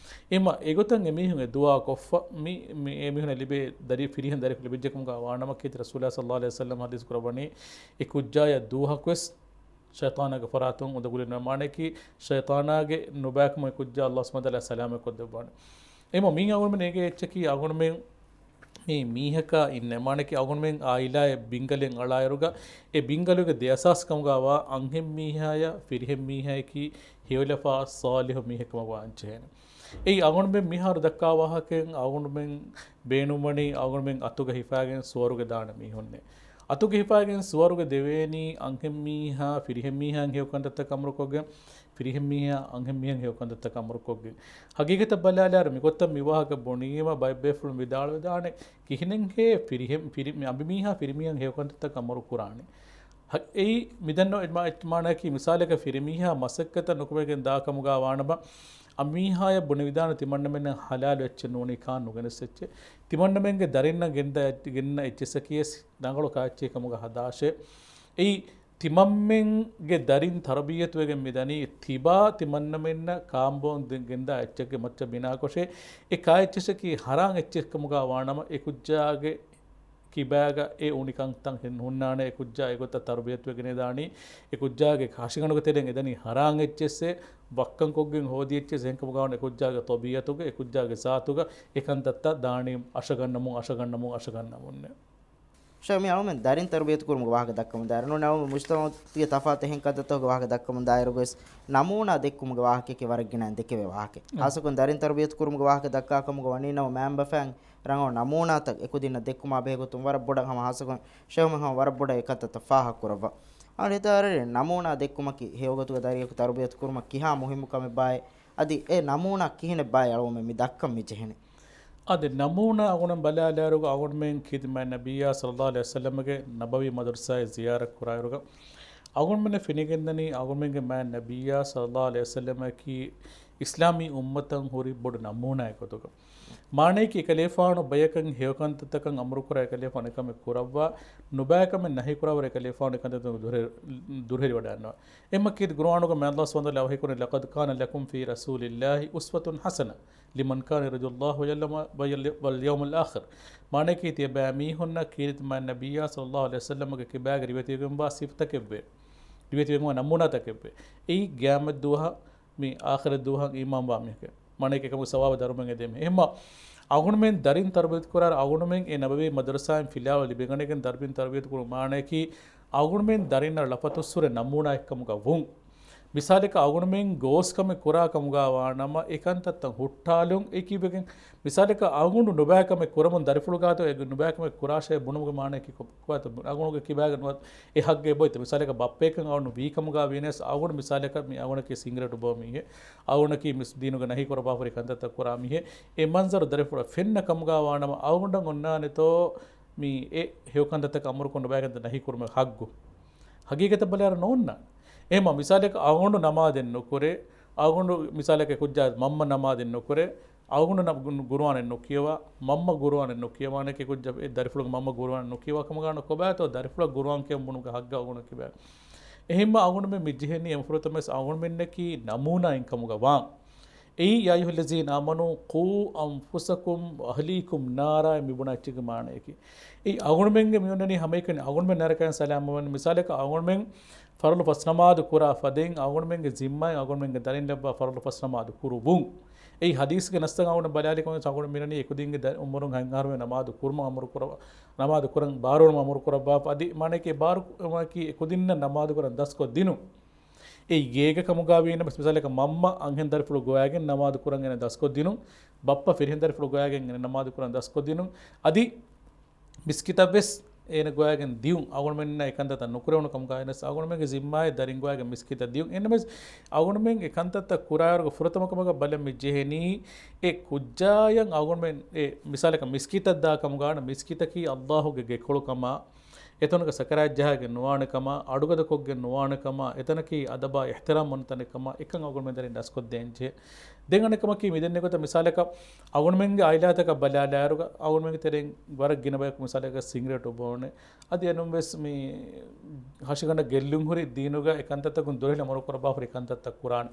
އެހެންމަ އެގޮތަށް އެމީހުން އެ ދުޢާ ކޮށްފަ، މި، މި އެމީހުންނަށް ލިބޭ ދަރި، ފިރިހެން ދަރިއަކު ލިބިއްޖެކަމުގަ ވާނަމަ، ކީރިތި ރަސޫލާ ޞައްލައްލާހު ޢަލައިހި ވަސައްލަމަ ޙަދީޘް ކުރައްވަނީ، އެ ކުއްޖާޔަށް ދުވަހަކުވެސް ޝައިޠާނާގެ ފަރާތުން އުނދަގުލެއް ނުވޭ. މާނައަކީ، ޝައިޠާނާގެ ނުބައިކަމުގެ ކުއްޖާ ﷲ ސުބްޙާނަހޫ ވަތަޢާލާ ސަލާމަތް ކޮށްދެއްވާނެ. އެމަ މީ އަޅުގަނޑުމެން އެނގޭ އެއްޗަކީ، އަޅުގަނޑުމެން މި މީހަކާ އިންނަ، މާނައަކީ އަޅުގަނޑުމެން އާއިލާއެއް ބިންގަލެއް އަޅާއިރުގަ، އެ ބިންގަލުގެ ދެއަސާސް ކަމުގަ ވާ އަންހެން މީހާޔާ ފިރިހެން މީހާޔަކީ ހެޔޮލަފާ ޞާލިޙު މީހެއް ކަމަށް ވާން ޖެހޭނެ. އެއީ އަޅުގަނޑުމެން މިހާރު ދައްކާ ވާހަކައިން އަޅުގަނޑުމެން ބޭނުންވަނީ އަޅުގަނޑުމެން އަތުގަ ހިފާގެން ސުވަރުގެ ދާނެ މީހުންނޭ. އަތުގަ ހިފާގެން ސުވަރުގެ ދެވޭނީ އަންހެން މީހާ ފިރިހެން މީހާއަށް ހެޔޮ ކަންތައްތައް އަމުރުކޮށްގެން، ފިރިހެން މީހާ އަންހެން މީހަށް ހެޔޮ ކަންތައްތައް އަމުރުކޮށްގެން. ހަގީގަތަށް ބަލާލާއިރު މިގޮތަށް މި ވާހަކަ ބުނީމަ ބައެއް ބޭފުޅުން ވިދާޅުވެދާނެ، ކިހިނެއްހޭ ފިރިހެން، ފިރި-، މި އަނބިމީހާ ފިރިމީހަށް ހެޔޮ ކަންތައްތައް އަމުރު ކުރާނެ؟ ހަ-، އެއީ މިދެންނެވި އެއްމާ-، އެއްމާނައަކީ މިސާލަކަށް ފިރިމީހާ މަސައްކަތަށް ނުކުމެގެން ދާ ކަމުގަ ވާނަމަ، އަނބިމީހާޔަށް ބުނެވިދާނެ ތިމަންނަމެންނަށް ޙަލާލު އެއްޗެއް ނޫނީ ކާން ނުގެނެސް އެއްޗެއް. ތިމަންނަމެންގެ ދަރިންނަށް ގެންދާ، ގެންނަ އެއްޗިއްސަކީ ވެސް ރަނގަޅު ކާއެއްޗެއް ކަމުގަ ހަދާށޭ. އެއީ ތިމަންމެންގެ ދަރިން ތަރުބިޔަތުވެގެން މިދަނީ ތިބާ ތިމަންނަމެންނަށް ކާންބޯން ދެ-، ގެންދާ އެއްޗެއްގެ މައްޗަށް ބިނާކޮށޭ. އެ ކާއެއްޗިއްސަކީ ޙަރާން އެއްޗެއް ކަމުގަ ވާނަމަ، އެ ކުއްޖާގެ ކިބާގަ އެ އުނިކަންތައް ހެން ހުންނާނެ، އެ ކުއްޖާ އެގޮތަށް ތަރުބިޔަތުވެގެނެދާނީ، އެ ކުއްޖާގެ ކާށިގަނޑުގެ ތެރެއިން އެދަނީ ޙަރާން އެއްޗެއްސޭ، ވައްކަން ކޮށްގެން ހޯދި އެއްޗެއްސޭ، އެހެންކަމުގަ ވާނަމަ އެ ކުއްޖާގެ ޠަބީޢަތުގަ، އެ ކުއްޖާގެ ޒާތުގަ އެކަންތައްތައް ދާނީ އަށަގަންނަމުން، އަށަގަންނަމުން، އަށަގަންނަމުންނޭ. ޝޭޚް، މި އަޅުމެން ދަރިން ތަރުބިޔަތު ކުރުމުގެ ވާހަކަ ދައްކަމުން ދާއިރު، ނޫނީ އަޅުމެން މުޖްތަމަޢުގެ ތަފާތު އެހެން ކަންތައްތަކުގެ ވާހަކަ ދައްކަމުން ދާއިރުގައި ވެސް ނަމޫނާ ދެއްކުމުގެ ވާހަކައަކީ ވަރަށް ގިނައިން ދެކެވޭ ވާހަކަ. ހުން. ޚާއްޞަކޮށް ދަރިން ތަރުބިޔަތު ކުރުމުގެ ވާހަކަ ދައްކާ ކަމުގަ ވަނީ ނަމަ، މައިންބަފައިން ރަނގަޅު ނަމޫނާތައް އެކުދިންނަށް ދެއްކުމާ ބެހޭގޮތުން ވަރަށް ބޮޑަށް ހަމަ ޚާއްޞަކޮށް ޝޭޚް ހަމަ ވަރަށް ބޮޑަށް އެކަންތައްތައް ފާހަގަކުރައްވާ. އަޅުގަނޑު ހިތަށް އަރައި ނަމޫނާ ދެއްކުމަކީ ހެޔޮގޮތުގަ ދަރިއަކު ތަރުބިޔަތު ކުރުމަށް ކިހާ މުހިއްމު ކަމެއްބާއޭ؟ އަދި އެ ނަމޫނާ ކިހިނެއްބާއޭ އަޅުގަނޑުމެން މި ދައްކަން މި ޖެހެނީ؟ އަދި ނަމޫނާ އަޅުގަނޑު ބަލާލާއިރުގަ އަޅުގަނޑުމެން ކީރިތި މާތް ނަބިއްޔާ ޞައްލައްލާހު ޢަލައިހި ވަސައްލަމަގެ ނަބަވީ މަދަރުސާއެއް ޒިޔާރަތް ކުރާއިރުގަ އަޅުގަނޑުމެންނަށް ފެނިގެންދަނީ އަޅުގަނޑުމެންގެ މާތް ނަބިއްޔާ ޞައްލައްލާހު ޢަލައިހި ވަސައްލަމަކީ އިސްލާމީ އުއްމަތަށް ހުރި ބޮޑު ނަމޫނާއެއް ގޮތުގަ. މާނައަކީ އެކަލޭފާނު ބަޔަކަށް ހެޔޮކަންތައްތަކަށް އަމުރުކުރާ، އެކަލޭފާނު އެކަމެއް ކުރައްވާ، ނުބައިކަމެއް ނަހީކުރާވަރު އެކަލޭފާނު އެކަންތައްތަކުން ދުރުހެ-، ދުރުހެލިވަޑައިގަންނަވާ. އެހެންމަ ކީރިތި ޤުރުއާނުގަ މާތް ﷲ ސުބްޙާނަހޫ ވަތަޢާލާ ވަޙީކުރަނީ، "لقد كان لكم في رسول الله أسوة حسنة لمن كان يرجو الله واليوم، واليوم الآخر." މާނައަކީ ތިޔަބައިމީހުންނަށް ކީރިތި މާތް ނަބިއްޔާ ޞައްލައްލާހު ޢަލައިހި ވަސައްލަމަގެ ކިބާގަ ރިވަޔަތްވެގެންވާ ސިފަތަކެއްވޭ. ރިވަޔަތްވެގެންވާ ނަމޫނާތަކެއްވޭ. އެއީ ޤިޔާމަތް ދުވަހަށް މި އާޚިރަތް ދުވަހަށް އީމާންވާ މީހަކަށް. މާނައަކީ އެކަމުގެ ސަވާބު ދަރުމައިން އެދޭމެ. އެހެންމަ އަޅުގަނޑުމެން ދަރިން ތަރުބިޔަތު ކުރާއިރު އަޅުގަނޑުމެން އެ ނަބަވީ މަދަރުސާއިން ފިލާވަޅު ލިބިގަނެގެން ދަރިން ތަރުބިޔަތު ކުރުން މާނައަކީ އަޅުގަނޑުމެން ދަރިންނަށް ލަފަތުއްސުރެ ނަމޫނާއެއްކަމުގަ ވުން. މިސާލަކަށް އަޅުގަނޑުމެން ގޯސް ކަމެއް ކުރާ ކަމުގަ ވާނަމަ އެ ކަންތައްތައް ހުއްޓާލުން އެ ކީއްވެގެން؟ މިސާލަކަށް އަޅުގަނޑު ނުބައި ކަމެއް ކުރަމުން ދަރިފުޅު ގާތު އެ ނުބައި ކަމެއް ކުރާށޭ ބުނުމުގެ މާނައަކީ ކޮ-، ކޮބާތޯ؟ އަޅުގަނޑުގެ ކިބާގަ ނުވަތަ އެ ހައްގެއް އެބައޮތްތަ؟ މިސާލަކަށް ބައްޕައެއްކަން އަޅުގަނޑު ވީ ކަމުގަ ވީނަސް އަޅުގަނޑު މިސާލަކަށް މި އަޅުގަނޑަކީ ސިނގިރޭޓު ބޯ މީހެއް، އަޅުގަނޑަކީ މިސް ދީނުގަ ނަހީ ކުރައްވާފަ ހުރި ކަންތައްތައް ކުރާ މީހެއް، އެ މަންޒަރު ދަރިފުޅަށް ފެންނަ ކަމުގަ ވާނަމަ އަޅުގަނޑަށް އޮންނާނެތޯ މި އެ ހެޔޮ ކަންތައްތަކަށް އަމުރުކޮށް ނުބައި ކަންތައް ނަހީ ކުރުމުގެ ހައްގު؟ ހަގީގަތަށް ބަލާއިރު ނޯންނާނެ. އެހެންމަ މިސާލަކަށް އަޅުގަނޑު ނަމާދެއް ނުކުރޭ، އަޅުގަނޑު މިސާލަކަށް ކުއްޖާ މަންމަ ނަމާދެއް ނުކުރޭ، އަޅުގަނޑު ނަ-، ގު-، ގުރުއާނެއް ނުކިޔަވާ، މަންމަ ގުރުއާނެއް ނުކިޔަވާނެ ކި ކުއްޖާ އެ ދަރިފުޅުގެ މަންމަ ގުރުއާނެއް ނުކިޔަވާ ކަމުގަ ނު ކޮބާތޯ ދަރިފުޅަށް ގުރުއާން ކިޔަން ބުނުމުގެ ހައްގަށް އަޅުގަނޑަށް ކިބާ؟ އެހެންމަ އަޅުގަނޑުމެން މި ޖެހެނީ އެމަ ފުރަތަމަވެސް އަޅުގަނޑުމެންނަކީ ނަމޫނާއިން ކަމުގަ ވާން. އެއީ، يا أيها الذين آمنوا قوا أنفسكم وأهليكم نارا މި ބުނާ އެއްޗެއްގެ މާނައަކީ. އެއީ، އަޅުގަނޑުމެންގެ މި އޮންނަނީ ހަމައެކަނި އަޅުގަނޑުމެން ނަރަކައިން ސަލާމަތްވަން. މިސާލަކަށް އަޅުގަނޑުމެން ފަރުޟު ފަސް ނަމާދު ކުރާ ފަދައިން އަޅުގަނޑުމެންގެ ޒިންމާއިން އަޅުގަނޑުމެންގެ ދަރިން ލައްވާ ފަރުޟު ފަސް ނަމާދު ކުރުވުން. އެއީ، ޙަދީޘްގެ ނައްސަށް އަޅުގަނޑު ބަލާލިކަމަށް އަޅުގަނޑު މިނަނީ އެކުދިންގެ ދަރި އުމުރުން ހަތް އަހަރުމެން ނަމާދު ކުރުމަށް އަމުރު ކުރަ-، ނަމާދު ކުރަން ބާރުވަމުން އަމުރު ކުރައްވާފަ. އަދި މާނައަކީ ބާރު ކުރުމަކީ އެކުދިންނަށް ނަމާދު ކުރަން ދަސްކޮށް ދިނުން. އެއީ ގޭގަ ކަމުގަ ވީނަމަވެސް މިސާލަކަށް މަންމަ އަންހެން ދަރިފުޅު ގޮވައިގެން ނަމާދު ކުރަން އޭނަ ދަސްކޮށްދިނުން، ބައްޕަ ފިރިހެން ދަރިފުޅު ގޮވައިގެން އޭނަ ނަމާދު ކުރަން ދަސްކޮށްދިނުން، އަދި މިސްކިތަށް ވެސް އޭނަ ގޮވައިގެން ދިޔުން، އަޅުގަނޑުމެންނަށް އެކަންތައްތައް ނުކުރެވުނު ކަމުގަ ވީނަސް އަޅުގަނޑުމެންގެ ޒިންމާއެއް ދަރިން ގޮވައިގެން މިސްކިތަށް ދިޔުން. އެހެންނަމަވެސް އަޅުގަނޑުމެން އެ ކަންތައްތައް ކުރާއިރުގަ ފުރަތަމަ ކަމަކަށް ބަލަން މި ޖެހެނީ އެ ކުއްޖާޔަށް އަޅުގަނޑުމެން އެ މިސާލަކަށް މިސްކިތަށް ދާ ކަމުގަ ވާނަމަ މިސްކިތަކީ ﷲ ގެ ގެކޮޅުކަމަށް، އެތަނުގަ ސަކަރާތް ޖަހައިގެން ނުވާނެ ކަމަށް، އަޑުގަދަ ކޮށްގެން ނުވާނެ ކަމަށް، އެތަނަކީ އަދަބާ އިޙްތިރާމް އޮންނަ ތަނެއް ކަމަށް، އެކަން އަޅުގަނޑުމެން ދަރިން ދަސްކޮށްދޭން ޖެހޭ. ދެން އަނެއް ކަމަކީ، މިދެންނެވި ގޮތަށް މިސާލަކަށް އަޅުގަނޑުމެންގެ އާއިލާތަކަށް ބަލާލާއިރުގަ، އަޅުގަނޑުމެންގެ ތެރެއިން ވަރަށް ގިނަ ބަޔަކު މިސާލަކަށް ސިނގިރޭޓު ބޯނެ، އަދި އެނޫންވެސް މި ހަށިގަނޑަށް ގެއްލުން ހުރި ދީނުގަ އެ ކަންތައްތަކުން ދުރުހެލި އަމުރު ކުރައްވާފަ ހުރި ކަންތައްތައް ކުރާނެ.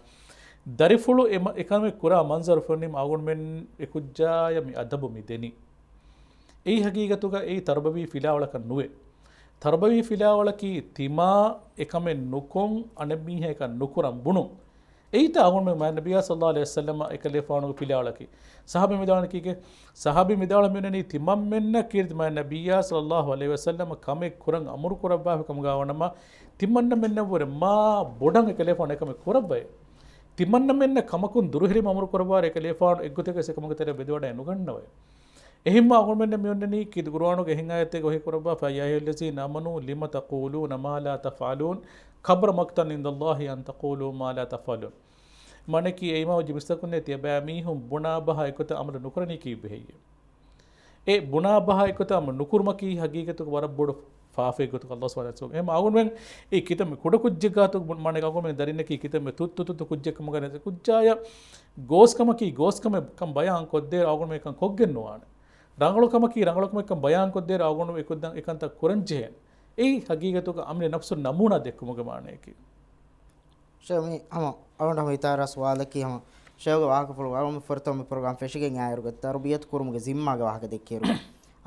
ދަރިފުޅު އެ މަ-، އެކަމެއް ކުރާ މަންޒަރު ފެނުނީމަ އަޅުގަނޑުމެން އެ ކުއްޖާޔަށް މި އަދަބު މި ދެނީ. އެއީ ހަގީގަތުގަ އެއީ ތަރުބަވީ ފިލާވަޅަކަށް ނުވޭ. ތަރުބަވީ ފިލާވަޅަކީ ތިމާ އެކަމެއް ނުކޮށް، އަނެއް މީހާ އެކަން ނުކުރަން ބުނުން. އެއީތަ އަޅުގަނޑުމެން މާތް ނަބިއްޔާ ޞައްލައްލާހު ޢަލައިހި ވަސައްލަމަ އެކަލޭފާނުގެ ފިލާވަޅަކީ. ޞަޙާބީ މިދާޅުވަނީ ކީކޭ؟ ޞަޙާބީ މިދާޅުވަނީ ތިމަންމެންނަށް ކީރިތި މާތް ނަބިއްޔާ ޞައްލައްލާހު ޢަލައިހި ވަސައްލަމަ ކަމެއް ކުރަން އަމުރު ކުރައްވާފި ކަމުގަ ވަނަމަ، ތިމަންނަމެންނަށްވުރެ މާ ބޮޑަށް އެކަލޭފާނު އެކަމެއް ކުރައްވައޭ. ތިމަންނަމެންނަށް ކަމަކުން ދުރުހެލީމަ އަމުރު ކުރައްވާއިރު އެކަލޭފާނު އެއްގޮތެއްވެސް އެކަމުގެ ތެރެއަށް ވެދިވަޑައެއް ނުގަންނަވައޭ. އެހެންމަ އަޅުގަނޑުމެންނަށް މިއޮންނަނީ ކީރިތި ޤުރުއާނުގެ އެހެން އާޔަތެއްގަ ވަޙީ ކުރައްވާފަ، يا أيها الذين آمنوا لم تقولون ما لا تفعلون كبر مقتا عند الله أن تقولوا ما لا تفعلون. މާނައަކީ، އޭ އީމާންވެއްޖެ މީސްތަކުންނޭ، ތިޔަބައިމީހުން ބުނާ ބަހާ އެގޮތަށް ޢަމަލު ނުކުރަނީ ކީއްވެ ހެއްޔޭ؟ އެ ބުނާ ބަހާ އެގޮތަށް ޢަމަލު ނުކުރުމަކީ ހަގީގަތުގަ ވަރަށް ބޮޑު ފާފައެއް ގޮތުގަ ﷲ ސުބްޙާނަހޫ ވަތަޢާލާ. އެހެންމަ އަޅުގަނޑުމެން އެ ކިތަންމެ ކުޑަ ކުއްޖެއްގާތު ބުން-، މާނައަކީ އަޅުގަނޑުމެން ދަރިންނަކީ ކިތަންމެ ތުއްތު ތުއްތު ކުއްޖެއް ކަމުގަ ނެތި ކުއްޖާޔަށް ގޯސްކަމަކީ ގޯސްކަމެއް ކަން ބަޔާން ކޮށްދޭ އަޅުގަނޑުމެން އެކަން ކޮށްގެން ނުވާނެ. ރަނގަޅުކަމަކީ ރަނގަޅުކަމެއްކަން ބަޔާންކޮށްދޭ އަޅުގަނޑު އެކުދަން އެކަންތައް ކުރަންޖެހޭ. އެއީ ހަގީގަތުގަ އަމިއްލަ ނަފްސު ނަމޫނާ ދެއްކުމުގެ މާނައަކީ. ޝޭޚް މި ހަމަ އަޅުގަނޑު ހަމަ އިތާރާ ސުވާލަކީ ހަމަ ޝޭޚްގެ ވާހަކަފުޅު އަޅުގަނޑު ފުރަތަމަ މި ޕްރޮގްރާމް ފެށިގެން އާއިރުގަ ތަރުބިޔަތު ކުރުމުގެ ޒިންމާގެ ވާހަކަ ދެއްކިއިރު،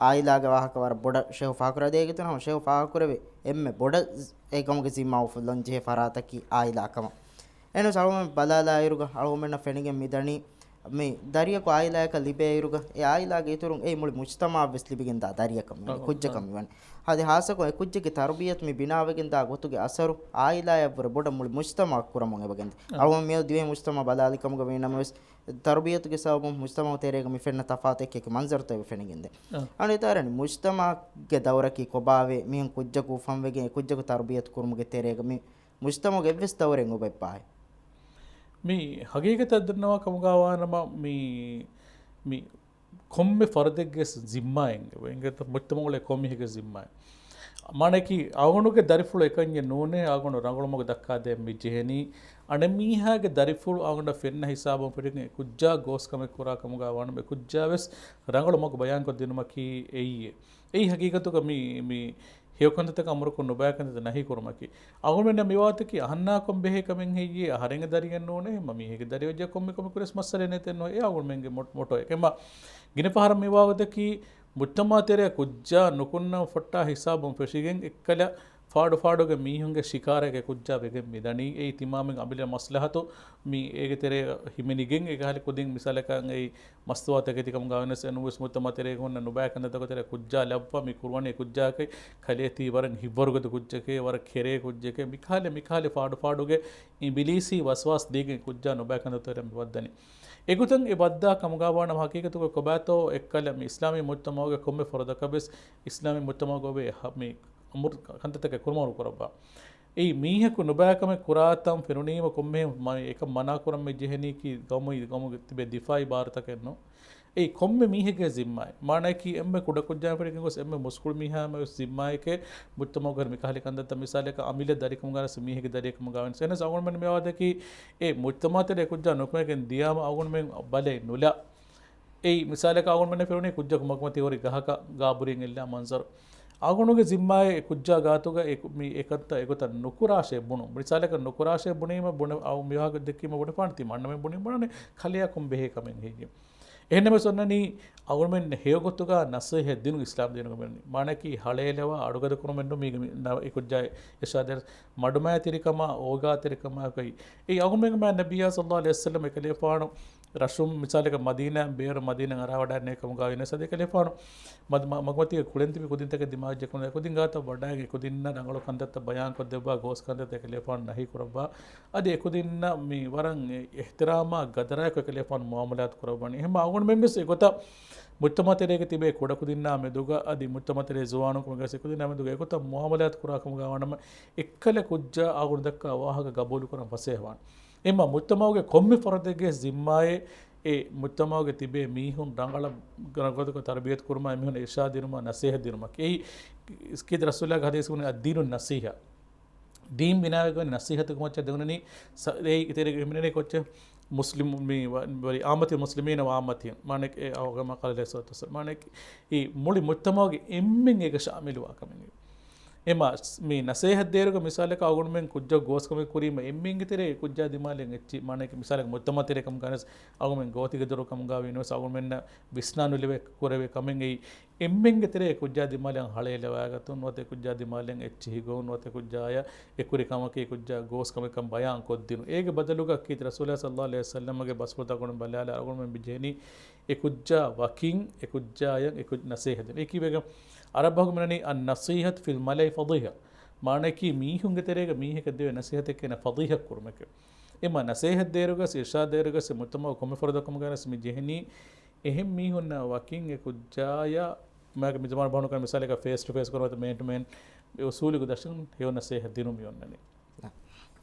އާއިލާގެ ވާހަކަ ވަރަށް ބޮޑަށް ޝޭޚް ފާހަގަކުރާ ދޭގެތުން ހަމަ ޝޭޚް ފާހަގަކުރެވޭ އެންމެ ބޮޑަށް އެކަމުގެ ޒިންމާ އުފުއްލަން ޖެހޭ ފަރާތަކީ އާއިލާ ކަމަށް. އެހެނަސް އަޅުގަނޑު ބަލާލާއިރުގަ އަޅުގަނޑުމެންނަށް ފެނިގެން މިދަނީ މި ދަރިޔަކު އާއިލާއަކަށް ލިބޭއިރުގަ، އެ އާއިލާގެ އިތުރުން އެއީ މުޅި މުޖްތަމަޢަށްވެސް ލިބިގެންދާ ދަރިޔަކަށް މިވަނީ، ކުއްޖަކަށް މިވަނީ. އަދި ހާއްސަކޮށް އެ ކުއްޖެއްގެ ތަރުބިޔަތު މި ބިނާވެގެންދާ ގޮތުގެ އަސަރު އާއިލާޔަށްވުރެ ބޮޑަށް މުޅި މުޖްތަމަޢަށް ކުރަމުން އެބަގެންދޭ. އަޅުގަނޑު މިއަދު ދިވެހި މުޖްތަމަޢަށް ބަލާލި ކަމުގަ ވީނަމަވެސް، ތަރުބިޔަތުގެ ސަބަބުން މުޖްތަމަޢު ތެރޭގަ މި ފެންނަ ތަފާތެއް އެކި މަންޒަރުތައް އެބަ ފެނިގެންދޭ. އަނެއް އިތާރަނި މުޖްތަމަޢުގެ ދައުރަކީ ކޮބާވޭ؟ މިހެން ކުއްޖަކު އުފަންވެގެން އެ ކުއްޖަކު ތަރުބިޔަތު ކުރުމުގެ ތެރޭގަ މި މުޖްތަމަޢުގެ އެއްވެސް ދައުރެއް އެބައޮތް ބާއޭ. މި ހަގީގަތަށް ދަންނަވާ ކަމުގަ ވާނަމަ މި، މި ކޮންމެ ފަރުދެއްގެ ޒިންމާއެއް އެބަ އިނގޭތަ؟ މުޖްތަމަޢުގަ ކޮންމެ މީހެއްގެ ޒިންމާއެއް. މާނައަކީ، އަޅުގަނޑުގެ ދަރިފުޅު އެކަންޏެއް ނޫނޭ، އަޅުގަނޑު ރަނގަޅު މަގު ދައްކާދޭން މި ޖެހެނީ. އަނެއް މީހާގެ ދަރިފުޅު އަޅުގަނޑަށް ފެންނަ ހިސާބުން ފެށިގެން އެ ކުއްޖާ ގޯސް ކަމެއް ކުރާ ކަމުގަ ވާނަމަ، އެ ކުއްޖާވެސް ރަނގަޅު މަގު ބަޔާންކޮށްދިނުމަކީ އެއީ. އެއީ ހަގީގަތުގަ މި، މި ހެޔޮ ކަންތައްތަކަށް އަމުރުކޮށް ނުބައި ކަންތައްތައް ނަހީ ކުރުމަކީ. އަޅުގަނޑުމެންނަށް މިވާތަކީ އަހަންނާކޮށް ބެހޭ ކަމެއް ހެއްޔޭ؟ އަހަރެންގެ ދަރިއެއް ނޫނޭ، އެހެންމަ މީހެއްގެ ދަރިއެއް ވެއްޖެ ކޮންމެ ކަމެއް ކުރިޔަސް މައްސަލައެއް ނެތެއް ނުވޭ. އެ އަޅުގަނޑުމެންގެ މޮ-، މޮޓޯއެއް. އެހެންމަ ގިނަ ފަހަރަށް މިވާ ގޮތަކީ މުޖްތަމަޢު ތެރެއަށް ކުއްޖާ ނުކުންނަން ފައްޓާ ހިސާބުން ފެށިގެން އެއްކަލަ ފާޑު ފާޑުގެ މީހުންގެ ޝިކާރައެއް ކުއްޖާ ވެގެން މިދަނީ. އެއީ ތިމާމެން އަމިއްލަ މަސްލަހަތު މި އޭގެ ތެރޭ ހިމެނިގެން އެކަހަލަ ކުދިން މިސާލަކަށް އެއީ މަސްތުވާ ތަކެތިކަމުގަ ވެސް އެނޫންވެސް މުޖްތަމަޢު ތެރޭގަ ހުންނަ ނުބައި ކަންތައްތަކުގެ ތެރޭ ކުއްޖާ ލައްވާ މި ކުރުވަނީ ކުއްޖާއަކަށް ކަލޭ ތީ ވަރަށް ހިތްވަރުގަދަ ކުއްޖެކޭ، ވަރަށް ކެރޭ ކުއްޖެކޭ، މިކަހަލަ މިކަހަލަ ފާޑު ފާޑުގެ އިބިލީސީ ވަސްވާސް ދީގެން ކުއްޖާ ނުބައި ކަންތައްތަކުގެ ތެރެއަށް މި ވައްދަނީ. އެގޮތަށް އެ ވައްދާ ކަމުގަ ވާނަމަ ހަޤީޤަތުގަ ކޮބާތޯ އެއްކަލަ މި އިސްލާމީ މުޖްތަމަޢުގެ ކޮންމެ ފަރުދަކަށް ވެސް އިސްލާމީ މުޖްތަމަޢުގަ އޮވޭ ހަ-، މި އަމުރު ކަންތައްތަކެއް ކުރުމަށް ކުރައްވާ. އެއީ މީހަކު ނުބައިކަމެއް ކުރާތަން ފެނުނީމަ ކޮންމެހެން މަ-، އެކަން މަނާ ކުރަން މި ޖެހެނީކީ ގައުމު، ގައުމުގެ ތިބޭ ދިފާޢީ ބާރުތަކެއް ނޫން. އެއީ ކޮންމެ މީހެއްގެ ޒިންމާއެއް. މާނައަކީ އެންމެ ކުޑަކުއްޖާއިން ފެށިގެން ގޮސް އެންމެ މުސްކުޅި މީހާ މެ ޒިންމާއެކޭ މުޖްތަމަޢުގަ މިކަހަލަ ކަންތައްތައް މިސާލަކަށް އަމިއްލަ ދަރިކަމުގަ ވެސް މީހެއްގެ ދަރިކަމުގަ ވެސް. އެހެނަސް އަޅުގަނޑުމެން މިވާދަކީ އެ މުޖްތަމަޢު ތެރޭ ކުއްޖާ ނުކުމެގެން ދިޔާމަ އަޅުގަނޑުމެން ބަލައި ނުލާ. އެއީ މިސާލަކަށް އަޅުގަނޑުމެންނަށް ފެނުނީ ކުއްޖަކު މަގުމަތީ ހުރި ގަހަކަށް ގާބުރިއެއް އެއްލާ މަންޒަރު. އަޅުގަނޑުގެ ޒިންމާއެއް އެ ކުއްޖާ ގާތުގަ އެ ކު-، މި އެކަންތައް އެގޮތަށް ނުކުރާށޭ ބުނުން. މިސާލަކަށް ނުކުރާށޭ ބުނީމަ ބުނެ-، އައު މިވާހަކަ ދެއްކީމަ ބުނެފާނެ ތިމަންނަމެން ބުނީ ބުނަނީ ކަލެއަކުން ބެހޭ ކަމެއް ހެއްޔެވެ؟ އެހެންނަމަވެސް އޮންނަނީ އަޅުގަނޑުމެން ހެޔޮގޮތުގަ ނަސޭހަތް ދިނުން އިސްލާމް ދީނުގަ މިވަނީ. މާނައަކީ ހަޅޭލަވާ އަޑުގަދަ ކުރުމެއް ނޫން މީގެ މި-، ނަ-، އެ ކުއްޖާ އިރްޝާދަށް މަޑުމައިތިރިކަމާ އޯގާތެރިކަމާ އެކޮތް. އެއީ އަޅުގަނޑުމެންގެ މާތް ނަބިއްޔާ ޞައްލައްލާހު ޢަލައިހި ވަސައްލަމަ އެކަލޭފާނު ރަށުން މިސާލަކަށް މަދީނާއިން ބޭރު މަދީނާއަށް އަރާވަޑައިގެންނެވި ކަމުގަ ވިޔަސް އަދި އެކަލޭފާނު މަދު-، މަ-، މަގުމަތީގެ ކުޅެން ތިބި ކުދިންތަކެއް ދިމާވެއްޖެ ކުދިން ގާތަށް ވަޑައިގެން އެކުދިންނަށް ރަނގަޅު ކަންތައްތައް ބަޔާންކޮށްދެއްވާ ގޯސް ކަންތައްތައް އެކަލޭފާނު ނަހީ ކުރައްވާ. އަދި އެކުދިންނަށް މި ވަރަށް އިޙްތިރާމާ ގަދަރާއެކު އެކަލޭފާނު މުޢާމަލާތު ކުރައްވަނީ. އެހެންމަ އަޅުގަނޑުމެން ވެސް އެގޮތަށް މުޖްތަމަޢު ތެރޭގަ ތިބޭ ކުޑަކުދިންނާ މެދުގަ އަދި މުޖްތަމަޢު ތެރޭ ޒުވާނުން ކަމުގަ ވެސް އެކުދިންނާ މެދުގަ އެގޮތަށް މުޢާމަލާތު ކުރާ ކަމުގަ ވާނަމަ އެއްކަލަ ކުއްޖާ އަޅުގަނޑު ދައްކާ ވާހަކަ ގަބޫލު ކުރަން ފަސޭހަވާނެ. އެހެންމަ މުޖްތަމަޢުގެ ކޮންމެ ފަރުދެއްގެ ޒިންމާއެއް އެ މުޖްތަމަޢުގަ ތިބޭ މީހުން ރަނގަޅަށް ރަނގަޅު ގޮތަކަށް ތަރުބިޔަތު ކުރުމާ، އެމީހުން އިރްޝާދު ދިނުމާ، ނަސޭހަތް ދިނުމަކީ. އެއީ ކީރިތި ރަސޫލާގެ ޙަދީޘް ވަނީ އައްދީނު ނަޞީޙަ. ދީން ބިނާވެގެން ނަޞީޙަތުގެ މައްޗަށް ދެވުނަނީ ސަ-، އެއީ ތެރޭގަ ހިމެނެނީ ކޮއްޗެއް؟ މުސްލިމު-، މި ވަ-، ވަރި އާއްމަތި މުސްލިމީނަ ވާއްމަތި. މާނައަކީ އެ އަވަ ކަމާ ޤާލަ ޢަލައިހި ޞަލާތު ވައްސަލާމް. މާނައަކީ އެ މުޅި މުޖްތަމަޢުގެ އެންމެން އޭގަ ޝާމިލުވާ ކަމެއް. އެމާ މި ނަސޭހަތް ދޭއިރުގަ މިސާލަކަށް އަޅުގަނޑުމެން ކުއްޖަކު ގޯސްކަމެއް ކުރީމަ އެންމެންގެ ތެރޭ ކުއްޖާ ދިމާލަށް އެއްޗި، މާނައަކީ މިސާލަކަށް މުޖްތަމަޢު ތެރޭ ކަމުގަ ވެސް އަޅުގަނޑުމެން ގޯތިގެ ދޮރު ކަމުގަ ވީނަމަވެސް އަޅުގަނޑުމެންނަށް ވިސްނާ ނުލެވޭ ކުރެވޭ ކަމެއް އެއީ. އެންމެންގެ ތެރޭ ކުއްޖާ ދިމާލަށް ހަޅޭލަވާގަތުން ނުވަތަ ކުއްޖާ ދިމާލަށް އެއްޗިހި ގޮވުން ނުވަތަ ކުއްޖާޔަށް އެކުރި ކަމަކީ ކުއްޖާ ގޯސް ކަމެއްކަން ބަޔާން ކޮށްދިނުން. އޭގެ ބަދަލުގަ ކީރިތި ރަސޫލާ ޞައްލައްލާހު ޢަލައިހި ވަސައްލަމްގެ ބަސްފުޅުތައް އަޅުގަނޑު ބަލާލާ އަޅުގަނޑުމެން މި ޖެހެނީ އެ ކުއްޖާ ވަކިން އެ ކުއްޖާޔަށް އެ ކުއްޖާ ނަސޭހަތް ދިނުން. އެއީ ކީއްވެގެން ޢަރަބަށް މިނަނީ އައްނަޞީޙަތު ފިލް މަލައި ފަޟީޙަ. މާނައަކީ މީހުންގެ ތެރޭގަ މީހަކަށް ދެވޭ ނަސޭހަތެއް ކިޔަނީ ފަޟީޙަ ކުރުމެކޭ. އެމާ ނަސޭހަތް ދޭއިރުގަސް، އިރްޝާދް ދޭއިރުގަސް މުޖްތަމަޢު ކޮންމެ ފަރުދަކަށް ކަމުގަ ވެސް މި ޖެހެނީ އެހެން މީހުންނާ ވަކިން އެ ކުއްޖާޔަށް މާގެ މި ޒަމާނު ބަހަނު ކަން މިސާލަކަށް ފޭސް ޓު ފޭސް ކުރުމަށް މޭން ޓު މޭން އެ އުސޫލުގެ ދަށުން ހެޔޮ ނަސޭހަތް ދިނުން މި އޮންނަނީ.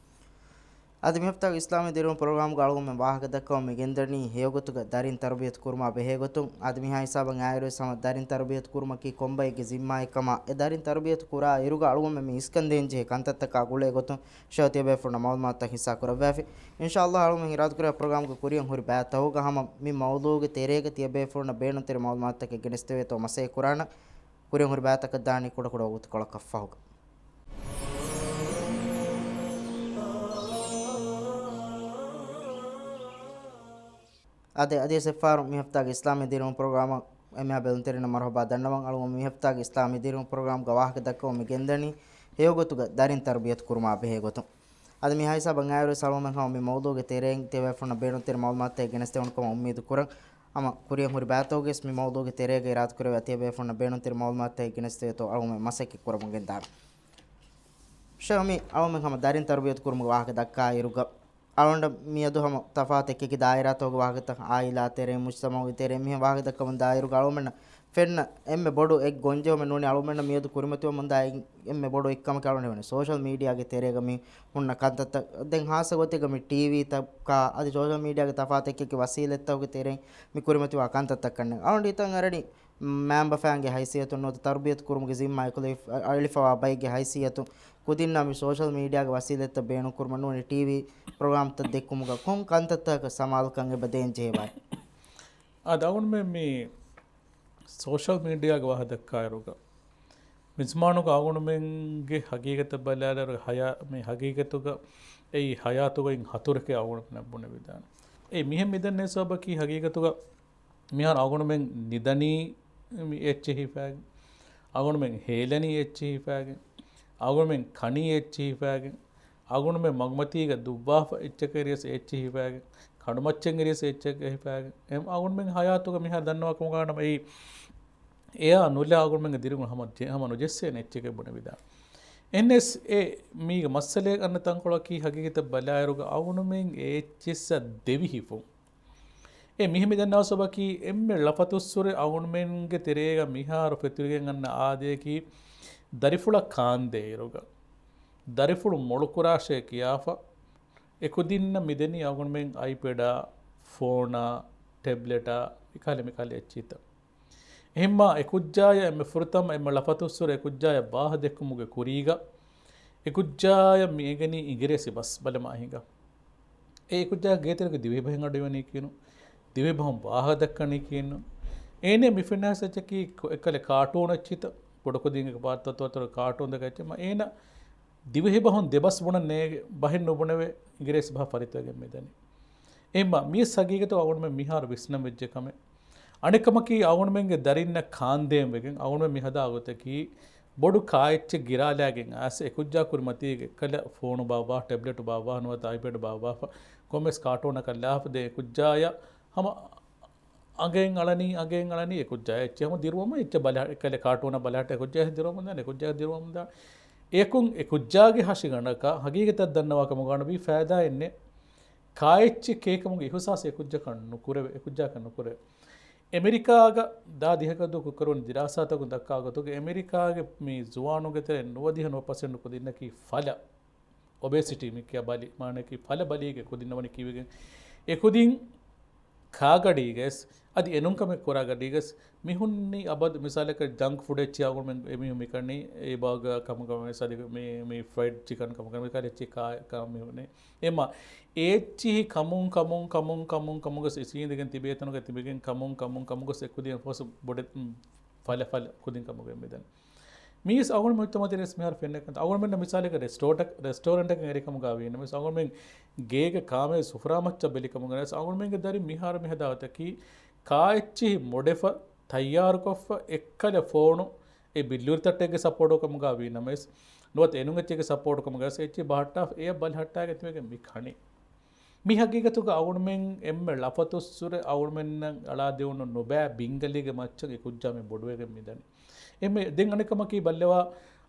އަދި މި ހަފްތާގެ އިސްލާމީ ދިރިއުޅުން ޕްރޮގްރާމްގަ އަޅުގަނޑުމެން ވާހަކަ ދައްކަމުން މި ގެންދަނީ ހެޔޮގޮތުގަ ދަރިން ތަރުބިޔަތު ކުރުމާ ބެހޭ ގޮތުން. އަދި މިހާ ހިސާބަށް އައިއިރުވެސް ހަމަ ދަރިން ތަރުބިޔަތު ކުރުމަކީ ކޮންބައެއްގެ ޒިންމާއެއްކަމާ، އެ ދަރިން ތަރުބިޔަތު ކުރާ އިރުގަ އަޅުގަނޑުމެން މި އިސްކަންދޭން ޖެހޭ ކަންތައްތަކާ ގުޅޭ ގޮތުން ޝޭޚް ތިޔަބޭފުޅުންނަށް މަޢުލޫމާތުތައް ހިއްސާ ކުރައްވާފި. އިންޝާﷲ އަޅުގަނޑުމެން އިރާދަކުރެއްވިޔާ ޕްރޮގްރާމްގެ ކުރިއަށް ހުރި ބައިތަކުގަ ހަމަ މި މައުޟޫޢުގެ ތެރޭގަ ތިޔަބޭފުޅުންނަށް ބޭނުންތެރި މަޢުލޫމާތުތަކެއް ގެނެސްދެވޭތޯ މަސައްކަތް ކުރާނަން. ކުރިއަށް ހުރި ބައިތަކަށް ދާނީ ކުޑަކުޑަ ވަގުތުކޮޅަކަށް ފަހުގަ. އާދެ، އަދިވެސް އެއްފަހަރު މި ހަފްތާގެ އިސްލާމީ ދިރިއުޅުން ޕްރޮގްރާމަށް އެންމެހާ ބެލުންތެރިންނަށް މަރުޙަބާ ދަންނަވަން. އަޅުގަނޑު މި ހަފްތާގެ އިސްލާމީ ދިރިއުޅުން ޕްރޮގްރާމްގަ ވާހަކަ ދައްކަމުން މި ގެންދަނީ ހެޔޮގޮތުގަ ދަރިން ތަރުބިޔަތު ކުރުމާ ބެހޭ ގޮތުން. އަދި މިހާ ހިސާބަށް އައިއިރުވެސް އަޅުގަނޑުމެން ހަމަ މި މައުޟޫޢުގެ ތެރެއިން ތިޔަބޭފުޅުންނަށް ބޭނުންތެރި މަޢުލޫމާތުތައް ގެނެސްދެވުނު ކަމަށް އުއްމީދު ކުރަން. ހަމަ ކުރިއަށް ހުރި ބައިތަކުގަސް މި މައުޟޫޢުގެ ތެރޭގަ އިރާދަކުރެއްވިޔާ ތިޔަބޭފުޅުންނަށް ބޭނުންތެރި މަޢުލޫމާތުތައް ގެނެސްދެވޭތޯ އަޅުގަނޑުމެން މަސައްކަތް ކުރަމުން ގެންދާނަން. ޝޭޚް މި އަޅުގަނޑުމެން ހަމަ ދަރިން ތަރުބިޔަތު ކުރުމުގެ ވާހަކަ ދައްކާ އިރުގަ، އަޅުގަނޑަށް މިއަދު ހަމަ ތަފާތު އެކި އެކި ދާއިރާތަކުގެ ވާހަކަތައް، އާއިލާ ތެރެއިން، މުޖްތަމަޢުގެ ތެރެއިން މިހެން ވާހަކަ ދައްކަމުން ދާއިރުގަ އަޅުގަނޑަށް ފެންނަ އެންމެ ބޮޑު އެއް ގޮންޖެހުމެއް ނޫނީ އަޅުގަނޑަށް މިއަދު ކުރިމަތިވަމުންދާ އެން-، އެންމެ ބޮޑު އެއްކަމަކީ އަޅުގަނޑަށް ވަނީ ސޯޝަލް މީޑިއާގެ ތެރޭގަ މި ހުންނަ ކަންތައްތައް. ދެން ހާއްސަ ގޮތެއްގަ މި ޓީވީތަކާ އަދި ސޯޝަލް މީޑިއާގެ ތަފާތު އެކި އެކި ވަސީލަތްތަކުގެ ތެރެއިން މި ކުރިމަތިވާ ކަންތައްތައް ކަންނެ އަޅުގަނޑު ހިތަށް އަރަނީ މައިންބަފައިންގެ ހައިސިއްޔަތުން ނުވަތަ ތަރުބިޔަތު ކުރުމުގެ ޒިންމާ އެކުލެވި-، އެޅިފަވާ ބައެއްގެ ހައިސިއްޔަތުން ކުދިންނާ މި ސޯޝަލް މީޑިއާގެ ވަސީލަތްތައް ބޭނުން ކުރުމަށް ނޫނީ ޓީވީ ޕްރޮގްރާމްތައް ދެއްކުމުގަ ކޮން ކަންތައްތަކަކަށް ސަމާލުކަން އެބަ ދޭން ޖެހޭ ވާހެއް؟ އާދެ، އަޅުގަނޑުމެން މި ސޯޝަލް މީޑިއާގެ ވާހަކަ ދައްކާއިރުގަ މިޒުމާނުގަ އަޅުގަނޑުމެންގެ ހަގީގަތަށް ބަލާލިއިރު ހަޔާ-، މި ހަގީގަތުގަ އެއީ ހަޔާތުގައި ހަތުރެކޭ އަޅުގަނޑުމެންނަށް ބުނެވިދާނެ. އެ މިހެން މިދަންނެވި ސަބަބަކީ ހަގީގަތުގަ މިހާރު އަޅުގަނޑުމެން ނިދަނީ މި އެއްޗެހި ހިފާގެން، އަޅުގަނޑުމެން ހޭލަނީ އެއްޗެހި ހިފާގެން، އަޅުގަނޑުމެން ކަނީ އެއްޗިހި ހިފައިގެން، އަޅުގަނޑުމެން މަގުމަތީގަ ދުއްވާފަ އެއްޗަކަށް އެރިޔަސް އެއްޗިހި ހިފައިގެން، ކަނޑުމައްޗެއް އެރިޔަސް އެއްޗެއް ހިފައިގެން، އެ އަޅުގަނޑުމެން ހަޔާތުގަ މިހާރު ދަންނަވާ ކަމުގަ ވަނަމަ އެއީ އެއާ ނުލާ އަޅުގަނޑުމެންގެ ދިރިއުޅުން ހަމަ ޖެ-، ހަމަ ނުޖެއްސޭނެ އެއްޗެކޭ ބުނެވިދާނެ. އެހެންނަމަވެސް އެ މީގެ މައްސަލައެއް އަންނަ ތަންކޮޅަކީ ހަގީގަތަށް ބަލާއިރުގަ އަޅުގަނޑުމެން އެ އެއްޗިއްސަށް ދެވި ހިފުން. އެ މިހެން މި ދަންނަވާ ސަބަބަކީ އެންމެ ޅަފަތުއްސުރެ އަޅުގަނޑުމެންގެ ތެރޭގަ މިހާރު ފެތުރިގެން އަންނަ އާދަޔަކީ ދަރިފުޅަށް ކާންދޭއިރުގަ ދަރިފުޅު މޮޅުކުރާށޭ ކިޔާފަ، އެކުދިންނަށް މިދެނީ އަޅުގަނޑުމެން އައިޕެޑާ، ފޯނާ، ޓެބްލެޓާ، މިކަހަލަ މިކަހަލަ އެއްޗިތައް. އެހެންމާ އެކުއްޖާޔަށް އެންމެ ފުރަތަމަ އެންމެ ޅަފަތުއްސުރެ އެކުއްޖާޔަށް ވާހަ ދެއްކުމުގެ ކުރީގަ، އެކުއްޖާޔަށް މި އެނގެނީ އިނގިރޭސި ބަސް ބަލަމާ ހިނގާ. އެ އެކުއްޖާ ގޭތެރޭގަ ދިވެހި ބަހެއް އަޑުއިވަނީ ކިހިނެއް؟ ދިވެހި ބަހުން ވާހަ ދައްކަނީ ކިހިނެއް؟ އޭނަ މި ފެންނަ އެއްޗަކީ ކު-، އެއްކަލަ ކާޓޫން އެއްޗިތައް، ބޮޑު ކުދިންގެ ޕާޓްތައް ތުވަތަރު ކާޓޫން ދައްކާ އެއްޗެއް. އޭނަ ދިވެހި ބަހުން ދެބަސް ބުނަން ނޭގެ ބަހެއް ނުބުނެވޭ، އިނގިރޭސި ބަހަށް ފަރިތަވެގެން މިދަނީ. އެހެންމާ މި ހަގީގަތު އަޅުގަނޑުމެން މިހާރު ވިސްނަން ވެއްޖެ ކަމެއް. އަނެއްކަމަކީ އަޅުގަނޑުމެންގެ ދަރިންނަށް ކާންދޭން ވެގެން އަޅުގަނޑުމެން މި ހަދާ ގޮތަކީ ބޮޑު ކާއެއްޗެއް ގިރާލާގެން އައިސް އެކުއްޖާ ކުރިމަތީގެ އެއްކަލަ ފޯނު ބާއްވާ، ޓެބްލެޓު ބާއްވާ، ނުވަތަ އައިޕެޑު ބާއްވާފަ ކޮންމެސް ކާޓޫނަކަށް ލާފަ ދޭ އެކުއްޖާޔަށް ހަމަ އަނގައިން އަޅަނީ، އަނގައިން އަޅަނީ އެކުއްޖާ އެއްޗެއް ހަމަ ދިރުވަމުން އެއްޗެއް ބަލާ، އެއްކަލަ ކާޓޫނަށް ބަލާހައްޓާ އެކުއްޖާ ދިރުވަމުން ދާނެ، އެކުއްޖާ ދިރުވަމުން ދާނެ. އެކުން އެކުއްޖާގެ ހަށިގަނޑަކަށް ހަގީގަތަށް ދަންނަވާ ކަމުގަ ވަނަ ވީ ފައިދާއެއް ނެތް. ކާއެއްޗެއް ކޭކަމުގެ އިހުސާސް އެކުއްޖަކަށް ނުކުރެވޭ، އެކުއްޖާކަށް ނުކުރެވޭ. އެމެރިކާގަ ދާ ދިހަކަށް ދުވަހު ކުރެވުނު ދިރާސާތަކުން ދައްކާ ގޮތުގަ އެމެރިކާގެ މި ޒުވާނުންގެ ތެރެއިން ނުވަދިހަ ނުވަ ޕަސެންޓް ކުދިންނަކީ ފަލަ. އޮބޭސިޓީ މި ކިޔާ ބަލި، މާނައަކީ ފަލަ ބަލީގެ ކުދިންނަށް ވަނީ ކިޔެވިގެން. އެ ކުދިން ކާގަޑީގަސް އަދި އެނޫން ކަމެއް ކުރާ ގަޑީގަސް މި ހުންނީ އަބަދު މިސާލަކަށް ޖަންކް ފުޑް އެއްޗިހި އަޅުގަނޑުމެން އެމީހުން މި ކަނީ އެ ބާގާ ކަމުގަ ވެސް އަދި މި، މި ފްރައިޑް ޗިކަން ކަމުގަ މި ކަލެ އެއްޗިހި ކާ، ކާ މި ހުންނީ. އެމަ އެ އެއްޗިހި ކަމުން، ކަމުން، ކަމުން، ކަމުން، ކަމުން ގޮސް އިސީނދެގެން ތިބޭ ތަނުގަ ތިބެގެން ކަމުން، ކަމުން، ކަމުން ގޮސް އެ ކުދިން ފޯސް ބޮޑެ، ފަލަ، ފަލަ ކުދިން ކަމުގަ މިދަނީ. މީސް އަޅުގަނޑު މުޖްތަމައު ތެރޭސް މިހާރު ފެންނަ ކަންތައް. އަޅުގަނޑުމެންނަށް މިސާލެއްގަ ރެސްޓޯޓަ-، ރެސްޓޯރެންޓަކަށް އެރި ކަމުގަ ވީނަމަވެސް އަޅުގަނޑުމެން ގޭގެ ކާމޭ ސުފުރާ މައްޗަށް ބެލި ކަމުގަ ވެސް އަޅުގަނޑުމެންގެ ދަރިން މިހާރު މި ހަދާ ގޮތަކީ ކާއެއްޗިހި މޮޑެފަ ތައްޔާރުކޮށްފަ އެއްކަލަ ފޯނު އެ ބިއްލޫރި ތައްޓެއްގެ ސަޕޯޓު ކަމުގަ ވީނަމަވެސް ނުވަތަ އެނޫން އެއްޗެއްގެ ސަޕޯޓު ކަމުގަ ވެސް އެއްޗިހި ބަހައްޓާފަ އެއަށް ބަލަހައްޓާގެން ތިބެގެން މި ކަނީ. މި ހަގީގަތުގަ އަޅުގަނޑުމެން އެންމެ ޅަފަތުއްސުރެ އަޅުގަނޑުމެންނަށް އަޅާދެވުނު ނުބައި ބިންގަލީގެ މައްޗަށް އެ ކުއްޖާ މި ބޮޑުވެގެން މިދަނީ. އެންމެ ދެން އަނެއްކަމަކީ ބައްލަވާ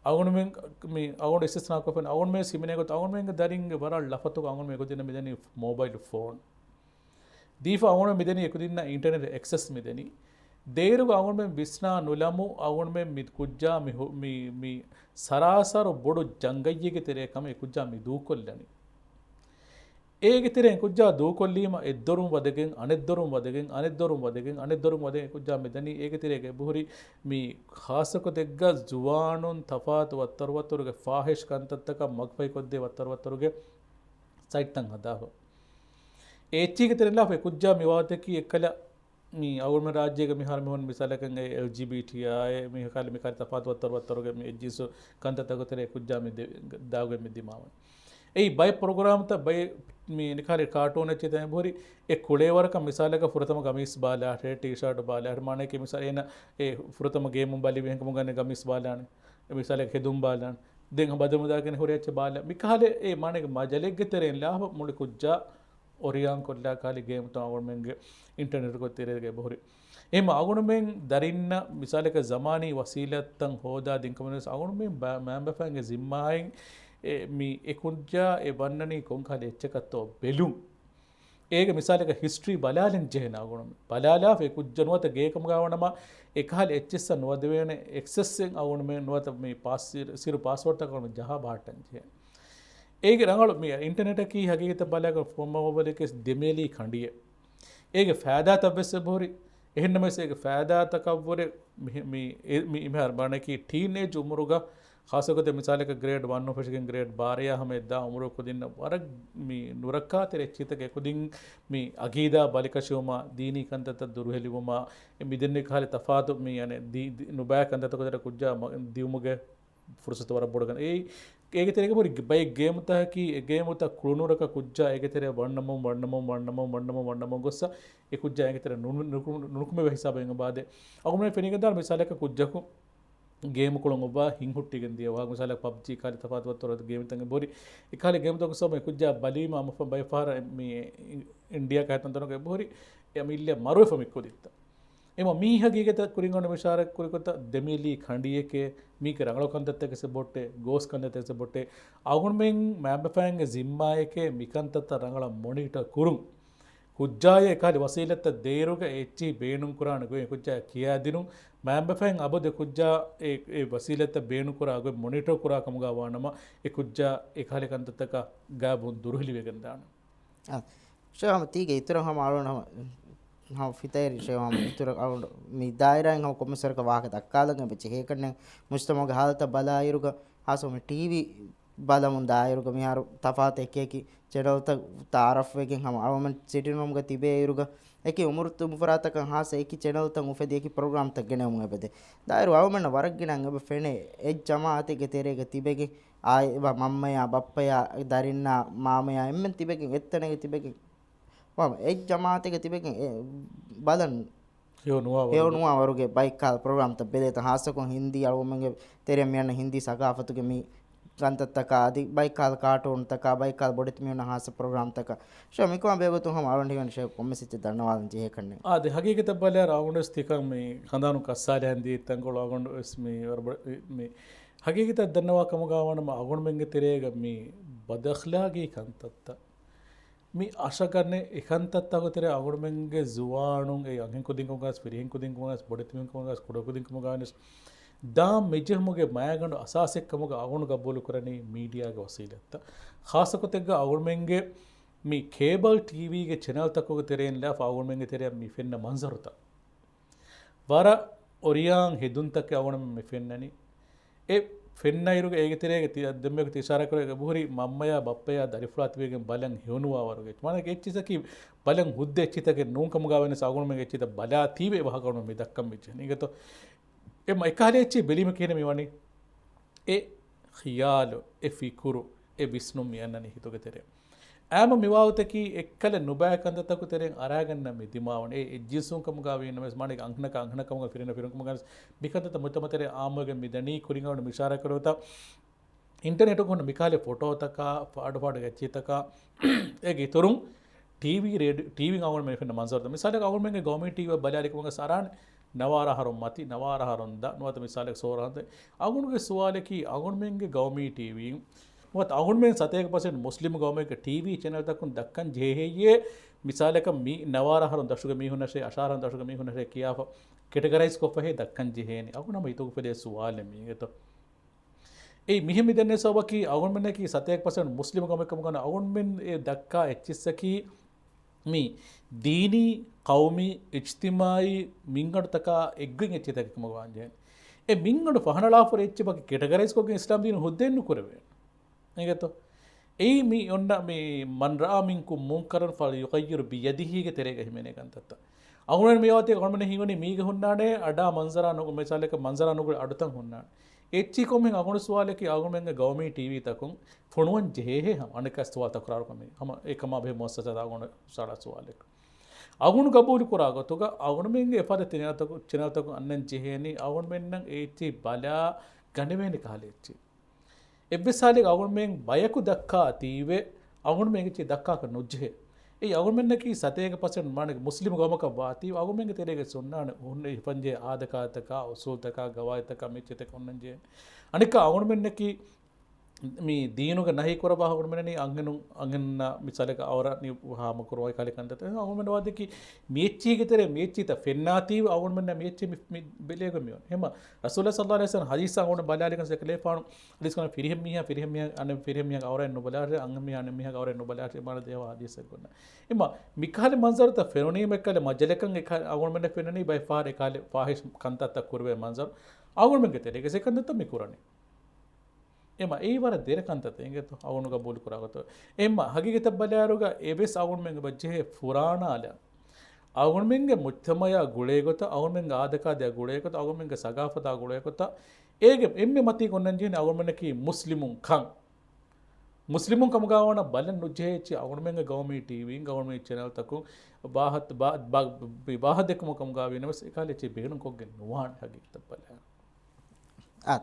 އަޅުގަނޑުމެން މި އަޅުގަނޑު އިސްތިސްނާކޮށްފަ އަޅުގަނޑުމެން ހިމެނޭ ގޮތަށް އަޅުގަނޑުމެންގެ ދަރިންގެ ވަރަށް ޅަފަތުގަ އަޅުގަނޑުމެން އެގޮތަށް މިދަނީ މޯބައިލް ފޯން. ދީފަ އަޅުގަނޑުމެން މިދެނީ އެކުދިންނަށް އިންޓަރނެޓް އެކްސެސް މިދެނީ. ދޭއިރުގަ އަޅުގަނޑުމެން ވިސްނާ ނުލަމު އަޅުގަނޑުމެން މި ކުއްޖާ މި ހު-، މި، މި ސަރާސަރު ބޮޑު ޖަނގައްޔެއްގެ ތެރޭ ކަމެއް އެ ކުއްޖާ މި ދޫކޮށްލަނީ. އޭގެ ތެރެއިން ކުއްޖާ ދޫކޮށްލީމަ އެއްދޮރުން ވަދެގެން، އަނެއްދޮރުން ވަދެގެން، އަނެއްދޮރުން ވަދެގެން، އަނެއްދޮރުން ވަދެގެން އެ ކުއްޖާ މިދަނީ. އޭގެ ތެރޭގަ އެބަހުރި މި ޚާއްޞަކޮށް ދެއްގަ ޒުވާނުން ތަފާތު ވައްތަރު ވައްތަރުގެ ފާހިޝް ކަންތައްތަކަށް މަގުފަހިކޮށްދޭ ވައްތަރު ވައްތަރުގެ ސައިޓްތައް ހަދާފަ. އެ އެއްޗީގެ ތެރެއިން ލާފަ އެ ކުއްޖާ މި ވާތަކީ އެއްކަލަ މި އަޅުގަނޑުމެން ރާއްޖޭގަ މިހާރު މި ހުންނަ މިސާލަކަށް އެ އެލް ޖީ ބީ ޓީ އާ އެ މި ކަހަލަ މި ކަހަލަ ތަފާތު ވައްތަރު ވައްތަރުގެ މި އެއްޖިންސު ކަންތައްތަކުގެ ތެރޭ ކުއްޖާ މި ދެ-، ދާގޮތް މި ދިމާވަނީ. އެއީ ބައެއް ޕްރޮގްރާމްތައް ބައެއް މި ނިކަހަލަ ކާޓޫން އެއްޗެއް ތަން އެބަހުރި އެ ކުޅޭވަރަކަށް މިސާލަކަށް ފުރަތަމަ ގަމީސް ބާލާށޭ، ޓީޝާޓް ބާލާށޭ، މާނައަކީ މިސާ އޭނަ އެ ފުރަތަމަ ގޭމުން ބަލި ވިހެންކަމުގަ ގަމީސް ބާލާނެ. އެ މިސާލަކަށް ހެދުން ބާލާނެ. ދެން ބަދަލު މުދާގެން ހުރި އެއްޗެއް ބާލާ. މިކަހަލަ އެ މާނައަކީ މަޖަލެއްގެ ތެރެއިން ލާފަ މުޅި ކުއްޖާ އޮރިޔާން ކޮށްލާ ކަހަލަ ގޭމުތައް އަޅުގަނޑުމެންގެ އިންޓަރނެޓްގެ ތެރޭގަ އެބަހުރި. އެހެން އަޅުގަނޑުމެން ދަރިންނަށް މިސާލަކަށް ޒަމާނީ ވަސީލަތްތައް ހޯދާ ދިންކަމުގަ ވެސް އަޅުގަނޑުމެން ބަ-، މައިންބަފައިންގެ ޒިންމާއިން އެ މި އެ ކުއްޖާ އެ ވަންނަނީ ކޮން ކަހަލަ އެއްޗަކަށްތޯ ބެލުން. އޭގެ މިސާލަކަށް ހިސްޓްރީ ބަލާލަން ޖެހޭނެ އަޅުގަނޑުމެން. ބަލާލާފަ އެ ކުއްޖާ ނުވަތަ ގޭކަމުގަ ވަނަމަ އެކަހަލަ އެއްޗިއްސަށް ނުވަދެވޭނެ އެކްސެސްއެއް އަޅުގަނޑުމެން ނުވަތަ މި ޕާސް ސިރު، ސިރު ޕާސްވޯޑްތައް އަޅުގަނޑުމެން ޖަހާ ބަހައްޓަން ޖެހޭނެ. އޭގެ ރަނގަޅު މި އިންޓަރނެޓަކީ ހަގީގަތަށް ބަލާގަ ފޯން މައްޗަކީ ދެމޭލީ ކަނޑިއެއް. އޭގެ ފައިދާތައް ވެސް އެބަހުރި. އެހެންނަމަވެސް އޭގެ ފައިދާތަކަށްވުރެ މި، މި، މި އިމްހާރް ބާނަކީ ޓީނޭޖް އުމުރުގަ ޚާއްޞަކޮށް މިސާލަކަށް ގްރޭޑް ވަންނުން ފެށިގެން ގްރޭޑް ބާރަޔާ ހަމަ އެއްދާ އުމުރު ކުދިންނަށް ވަރަށް މި ނުރައްކާތެރި އެއްޗިތަކެއް ކުދިން މި އަގީދާ ބަލިކަށިވުމާ، ދީނީ ކަންތައްތައް ދުރުހެލިވުމާ، އެ މިދެންނެވި ކަހަލަ ތަފާތު މި އަނެއް ދީ، ދީ، ނުބައި ކަންތައްތަކުގެ ތެރޭ ކުއްޖާ މަ، ދިއުމުގެ ފުރުސަތު ވަރަށް ބޮޑު ކަން. އެއީ، އޭގެ ތެރޭގަ ހުރި ބައެއް ގޭމުތަކަކީ، އެ ގޭމުތައް ކުޅުނުރަކަށް ކުއްޖާ އޭގެ ތެރޭ ވަންނަމުން، ވަންނަމުން، ވަންނަމުން، ވަންނަމުން، ވަންނަމުން ގޮއްސަ، އެ ކުއްޖާ އޭގެ ތެރޭ ނު، ނު، ނު، ނުކުމެވޭ ހިސާބަށް އެނގޭ ބާދެ. އަޅުގަނޑުމެން ފެނިގެންދާނެ މިސާލަކަށް ކުއްޖަކު ގޭމުކޮޅުން އޮއްވާ ހިންހުއްޓިގެން ދިޔަ ވާހަކަ. މިސާލަށް ޕަބްޖީ ކާލި ތަފާތު ވައްތަރު ގޭމްތައް އެބަހުރި. އެކާލި ގޭމްތަކުގެ ސަބަބުން އެ ކުއްޖާ ބަލީމަ އަމަފަ ބައެއް ފަހަރަށް މި އިންޑިއާ ކަހަތަން ތަނަކަށް އެބަހުރި. އެ މި އިއްލެ މަރުވެފަ މި ކުދިންތައް. އެމަ މީ ހަގީގަތަށް ކުރިން އޮންނަ މިޝާރަތް ކުރިކޮތަށް ދެމިލީ ކަނޑިއެކޭ، މީކެ ރަނގަޅު ކަންތައްތަކެސް ބޮއްޓޭ، ގޯސް ކަންތައްތަކެސް ބޮއްޓޭ. އަގުންމެން މާބަފައިންގެ ޒިންމާއެކޭ މިކަންތައްތައް ރަނގަޅަށް މޮނިޓަ ކުރުން. ކުއްޖާޔަށް އެކަހަލި ވަސީލަތްތައް ދޭއިރުގަ އެއްޗިހި ބޭނުން ކުރާނެ ގޮތް އެ ކުއްޖާ ކިޔާދިނުން. މާބަފައިން އަބަދު އެ ކުއްޖާ އެ، އެ ވަސީލަތްތައް ބޭނުން ކުރާ ގޮތް މޮނިޓަ ކުރާ ކަމުގަ ވާނަމަ، އެ ކުއްޖާ އެކަހަލި ކަންތައްތަކާ ގާބުން ދުރުހެލިވެގެން ދާނެ. އާ، ޝޭހް ހަމަ ތީގެ އިތުރަށް ހަމަ އަޅުގަނޑު ހަމަ، ހަމަ ފިތައިރި ޝޭހް ހަމަ އިތުރަށް އަޅުގަނޑު މި ދާއިރާއިން ހަމަ ކޮންމެސް ވަރަކަށް ވާހަކަ ދައްކާލަން އެބަ ޖެހޭކަންނެ މުޖްތަމަޢުގެ ހާލަތަށް ބަލާއިރުގަ ހާސް މި ޓީވީ ބަލަމުން ދާއިރުގަ މިހާރު ތަފާތު އެކި އެކި ޗެނަލްތައް ތައާރަފްވެގެން ހަމަ އަޅުގަނޑުމެން ސިޓިންރޫމްގަ ތިބޭއިރުގަ އެކި އުމުރު ތުންފުރާތަކަށް ހާސް އެކި ޗެނަލްތައް އުފެދި އެކި ޕްރޮގްރާމްތައް ގެނެވުމުން އެބަދޭ. ދާއިރު އަޅުގަނޑަށް ވަރަށް ގިނަ އެބަ ފެނޭ އެއް ޖަމާޢަތެއްގެ ތެރޭގަ ތިބެގެން އާ، އެބަ މަންމަޔާ ބައްޕަޔާ ދަރިންނާ މާމަޔާ އެންމެން ތިބެގެން އެއްތަނެއްގަ ތިބެގެން ވާ އެއް ޖަމާޢަތެއްގަ ތިބެގެން އެ ބަލަން ހެޔޮ ނުވާ ހެޔޮ ވަރުގެ. ނުވާ ވަރުގެ ބައެއްކާލަ ޕްރޮގްރާމްތައް ބެލޭތަ، ހާއްސަކޮށް ހިންދީ އަޅުގަނޑުމެންގެ ތެރެއަށް މިއަންނަ ހިންދީ ސަގާފަތުގެ މި ކަންތައްތަކާ އަދި ބައެއްކާލަ ކާޓޫންތަކާ ބައެއްކާލަ ބޮޑެތި މިއޮންނަ ހާއްސަ ޕްރޮގްރާމްތަކާ. ޝޭ މިކަމާ ބެހޭގޮތުން ހަމަ އަޅުގަނޑު ހީވަނީ ޝޭ ކޮންމެސް އެއްޗެއް ދަންނަވާލަން ޖެހޭކަންނެއް. އާދެ، ހަގީގަތަށް ބަލާއިރު އަޅުގަނޑުވެސް ތިކަން މި ކަނދާނު ކައްސާލި ހަނދީ ތަންކޮޅު އަޅުގަނޑުވެސް މި ވަރަށް ބޮ-، މި ހަގީގަތަށް ދަންނަވާ ކަމުގަ ވާނަމަ އަޅުގަނޑުމެންގެ ތެރޭގަ މި ބަދަޚްލާގީ ކަންތައްތައް މި އަށަގަނޑު އެކަންތައްތަކުގެ ތެރޭ އަޅުގަނޑުމެންގެ ޒުވާނުން އެ އަންހެން ކުދިންކަމުގަވެސް، ފިރިހެން ކުދިންކަމުގަވެސް، ބޮޑެތި މީހުންކަމުގަވެސް، ކުޑަކުދިންކަމުގަވެސް ދާން މިޖެހުމުގެ މައިގަނޑު އަސާސެއްކަމުގަ އަޅުގަނޑު ގަބޫލުކުރަނީ މީޑިއާގެ ވަސީލަތްތައް. ޚާއްޞަގޮތެއްގަ އަޅުގަނޑުމެންގެ މި ކޭބަލް ޓީވީގެ ޗެނަލްތަކުގެ ތެރެއިން ލާފަ އަޅުގަނޑުމެންގެ ތެރެއަށް މި ފެންނަ މަންޒަރުތައް. ވަރަށް އޮރިޔާން ހެދުންތަކެއް އަޅުގަނޑުމެން މި ފެންނަނީ. އެ ފެންނައިރުގަ އޭގެ ތެރޭގަ ތި-، ދެންމެ ތި އިޝާރާތްކުރެއްވި އެބަހުރި މަންމަޔާ ބައްޕަޔާ ދަރިފުޅާ ތިބެގެން ބަލަން ހެޔޮނުވާ ވަރުގެ. މާނައަކީ އެއްޗިއްސަކީ ބަލަން ހުއްދަ އެއްޗިތަކެއް ނޫން ކަމުގަ ވެސް އަޅުގަނޑުމެން އެއްޗިތައް ބަލާ ތީވެ އެބަހަކަ އަޅުގަނޑު މި ދައްކަން މި ޖެހެނީ. އިނގޭތޯ؟ އެ މަ-، އެކަހަލަ އެއްޗެއް ބެލީމަ ކިހިނެއް މި ވަނީ؟ އެ ޚިޔާލު، އެ ފިކުރު، އެ ވިސްނުން މި އަންނަނީ ހިތުގެ ތެރެއަށް. އާއްމު މި ވާހަކަތަކީ އެއްކަލަ ނުބައި ކަންތައްތަކުގެ ތެރެއިން އަރާގަންނަ މި ދިމާވަނީ. އެ އެއްޖިންސުން ކަމުގަ ވީނަމަވެސް، މާނައަކީ އަންހެނަކާ އަންހެނަކަމުގަ، ފިރިހެނަކާ ފިރިހެންކަމުގަ ވެސް މިކަންތައްތައް މުޖްތަމަޢުގެ ތެރޭ އާއްމުވެގެން މި ދަނީ. ކުރިން އަޅުގަނޑު މި އިޝާރާތް ކުރެއްވި ގޮތަށް އިންޓަރނެޓުގަ ހުންނަ މިކަހަލަ ފޮޓޯތަކާ، ފާޑު ފާޑު އެއްޗިތަކާ، އޭގެ އިތުރުން ޓީވީ، ރޭޑި-، ޓީވީން އަޅުގަނޑު މި ފެންނަ މަންޒަރުތައް. މިސާލަކަށް އަޅުގަނޑުމެންގެ ގައުމީ ޓީވީ ބަލާލި ކަމުގަ އަރާނެ ނަވާރަ އަހަރުން މަތި، ނަވާރަ އަހަރުން ދަށް، ނުވަތަ މިސާލަކަށް ސޯރަ އަހަރުން ދަށް. އަޅުގަނޑުގެ ސުވާލަކީ، އަޅުގަނޑުމެންގެ ގައުމީ ޓީވީން ނުވަތަ އަޅުގަނޑުމެން ސަތޭކަ ޕަސެންޓް މުސްލިމް ގައުމެއްގެ ޓީވީ ޗެނަލްތަކުން ދައްކަން ޖެހޭ ހެއްޔޭ؟ މިސާލަކަށް މި ނަވާރަ އަހަރުން ދަށުގެ މީހުންނަށޭ، އަށާރަ އަހަރުން ދަށުގެ މީހުންނަށޭ ކިޔާފަ ކެޓަގަރައިޒް ކޮށްފަ ހޭ ދައްކަން ޖެހޭނީ. އަޅުގަނޑު ހަމަ ހިތުގަ އުފެދޭ ސުވާލެއް މީގެތޯ. އެއީ މިހެން މި ދެންނެވި ސަބަބަކީ، އަޅުގަނޑުމެންނަކީ ސަތޭކަ ޕަސެންޓް މުސްލިމް ގައުމެއް ކަމުގަ ވާނަމަ، އަޅުގަނޑުމެން އެ ދައްކާ އެއްޗިއްސަކީ މި ދީނީ، ޤައުމީ، އިޖްތިމާޢީ މިންގަނޑުތަކާ އެއްގޮތް އެއްޗިތަކެއް ކަމުގަ ވާންޖެހޭނެ. އެ މިންގަނޑު ފަހަނަޅާފަ ހުރި އެއްޗެއް ވަކި ކެޓަގަރައިޒް ކޮށްގެން އިސްލާމް ދީނުން ހުއްދައެއް ނުކުރެވޭނެ. އިނގޭތޯ؟ އެއީ މި އޮންނަ މި، "من رأى منكم منكرا فليغيره بيده" ގެ ތެރޭގަ ހިމެނޭ ކަންތައްތައް. އަޅުގަނޑު މި ވާހަކަ އަޅުގަނޑުމެން ހީވަނީ މީގަ ހުންނާނެ އަޑާ މަންޒަރާ ނު-، މިސާލަކަށް މަންޒަރާ ނުގުޅޭ އަޑުތައް ހުންނާނެ. އެއްޗިހި ކޮންމެހެން އަޅުގަނޑު ސުވާލަކީ އަޅުގަނޑުމެންގެ ގައުމީ ޓީވީތަކުން ފޮނުވަން ޖެހޭހޭ ހަމަ އަނެއްކާ ސުވާލު ތަކުރާރު ކަމެއް. ހަމަ އެކަމާ ބެހޭ މުއައްސަސާތައް އަޅުގަނޑު ސާޅާ ސުވާލެއް. އަޅުގަނޑު ގަބޫލު ކުރާ ގޮތުގަ އަޅުގަނޑުމެންގެ އެފަދަ ޗެނަލްތަކު-، ޗެނަލްތަކުން އަންނަން ޖެހޭނީ އަޅުގަނޑުމެންނަށް އެ އެއްޗިހި ބަލާ ގަނެވޭނެ ކަހަލަ އެއްޗިހި. އެއްވެސް ހާލެއްގަ އަޅުގަނޑުމެން ބަޔަކު ދައްކާ ތީވެ، އަޅުގަނޑުމެން އެއްޗެއް ދައްކާކަށް ނުޖެހޭ. އެއީ އަޅުގަނޑުމެންނަކީ ސަތޭކަ ޕަސެންޓް މާނައަކީ މުސްލިމް ގައުމަކަށް ވާތީވެ، އަޅުގަނޑުމެންގެ ތެރޭގަ އޮންނާނެ ހުންނެ ހިފަންޖެހޭ އާދަކާދަކާ، އުސޫލްތަކާ، ގަވާއިދުތަކާ، މި އެއްޗިތަކެއް އޮންނަން ޖެހޭނެ. އަނެއްކާ އަޅުގަނޑުމެންނަކީ މި ދީނުގެ ނަހީ ކުރައްވާ އަޅުގަނޑުމެންނަނީ އަންހެނުން، އަންހެންނާ މިސާލަކަށް އައުރަތް ހާމަކުރުމާއި ކަހަލަ ކަންތައްތައް. އަޅުގަނޑުމެން ވާދަކީ މި އެއްޗީގެ ތެރޭ މި އެއްޗިތައް ފެންނާތީވެ އަޅުގަނޑުމެންނަށް މި އެއްޗެއް މި، މި ބެލޭގޮތް މި އޮންނަނީ. ހަމަ ރަސޫލާ ޞައްލައްލާހު ޢަލައިހި ވަސައްލަމް ޙަދީޘް އަޅުގަނޑު ބަލާލިކަން ސެކަލޭފާނު ޙަދީޘް ކަން ފިރިހެން މީހާ، ފިރިހެން މީހާ، އަނެއް ފިރިހެން މީހާ އައުރަތް ނުބަލާށޭ، އަންހެން މީހާ އައުރަތް ނުބަލާށޭ، މާނަ ދޭހަވާ ޙަދީޘެއް ގޮންނަ. އެމަ މިކަހަލަ މަންޒަރުތައް ފެނުނީމަ އެކަހަލަ މަޖަލަކަށް އެކަހަލަ އަޅުގަނޑުމެންނަށް ފެންނަނީ ބައެއް ފަހަރަށް އެކަހަލަ ފާޙިޝް ކަންތައްތައް ކުރެވޭ މަންޒަރު. އަޅުގަނޑުމެންގެ ތެރޭގަ އެކަންތައްތައް މި ކުރަނީ. އެމަ އެއީ ވަރަށް ދެރަ ކަންތައްތައް އިނގޭތޯ އަޅުގަނޑު ގަބޫލު ކުރާ ގޮތަށް. އެމަ ހަގީގަތަށް ބަލާއިރުގަ އެވެސް އަޅުގަނޑުމެން އެބަ ޖެހޭ ފުރާނައަޅާ. އަޅުގަނޑުމެންގެ މުޖްތަމަޢާ ގުޅޭ ގޮތަށް، އަޅުގަނޑުމެންގެ އާދަކާދައާ ގުޅޭ ގޮތަށް، އަޅުގަނޑުމެންގެ ސަގާފަތާ ގުޅޭ ގޮތަށް، އޭގެ އެންމެ މަތީގަ އޮންނަން ޖެހެނީ އަޅުގަނޑުމެންނަކީ މުސްލިމުން ކަން. މުސްލިމުން ކަމުގަ ވާނަމަ ބަލަން ނުޖެހޭ އެއްޗެއް އަޅުގަނޑުމެންގެ ގައުމީ ޓީވީން، ގައުމީ ޗެނަލްތަކުން ބާހަތް، ބާ-، ބާ-، ބާ-، ބާހަތް ދެއްކުމުގެ ކަމުގަ ވީނަމަވެސް އެކަހަލަ އެއްޗެއް ބޭނުންކޮށްގެން ނުވާނެ ހަގީގަތަށް ބަލާ. އާ،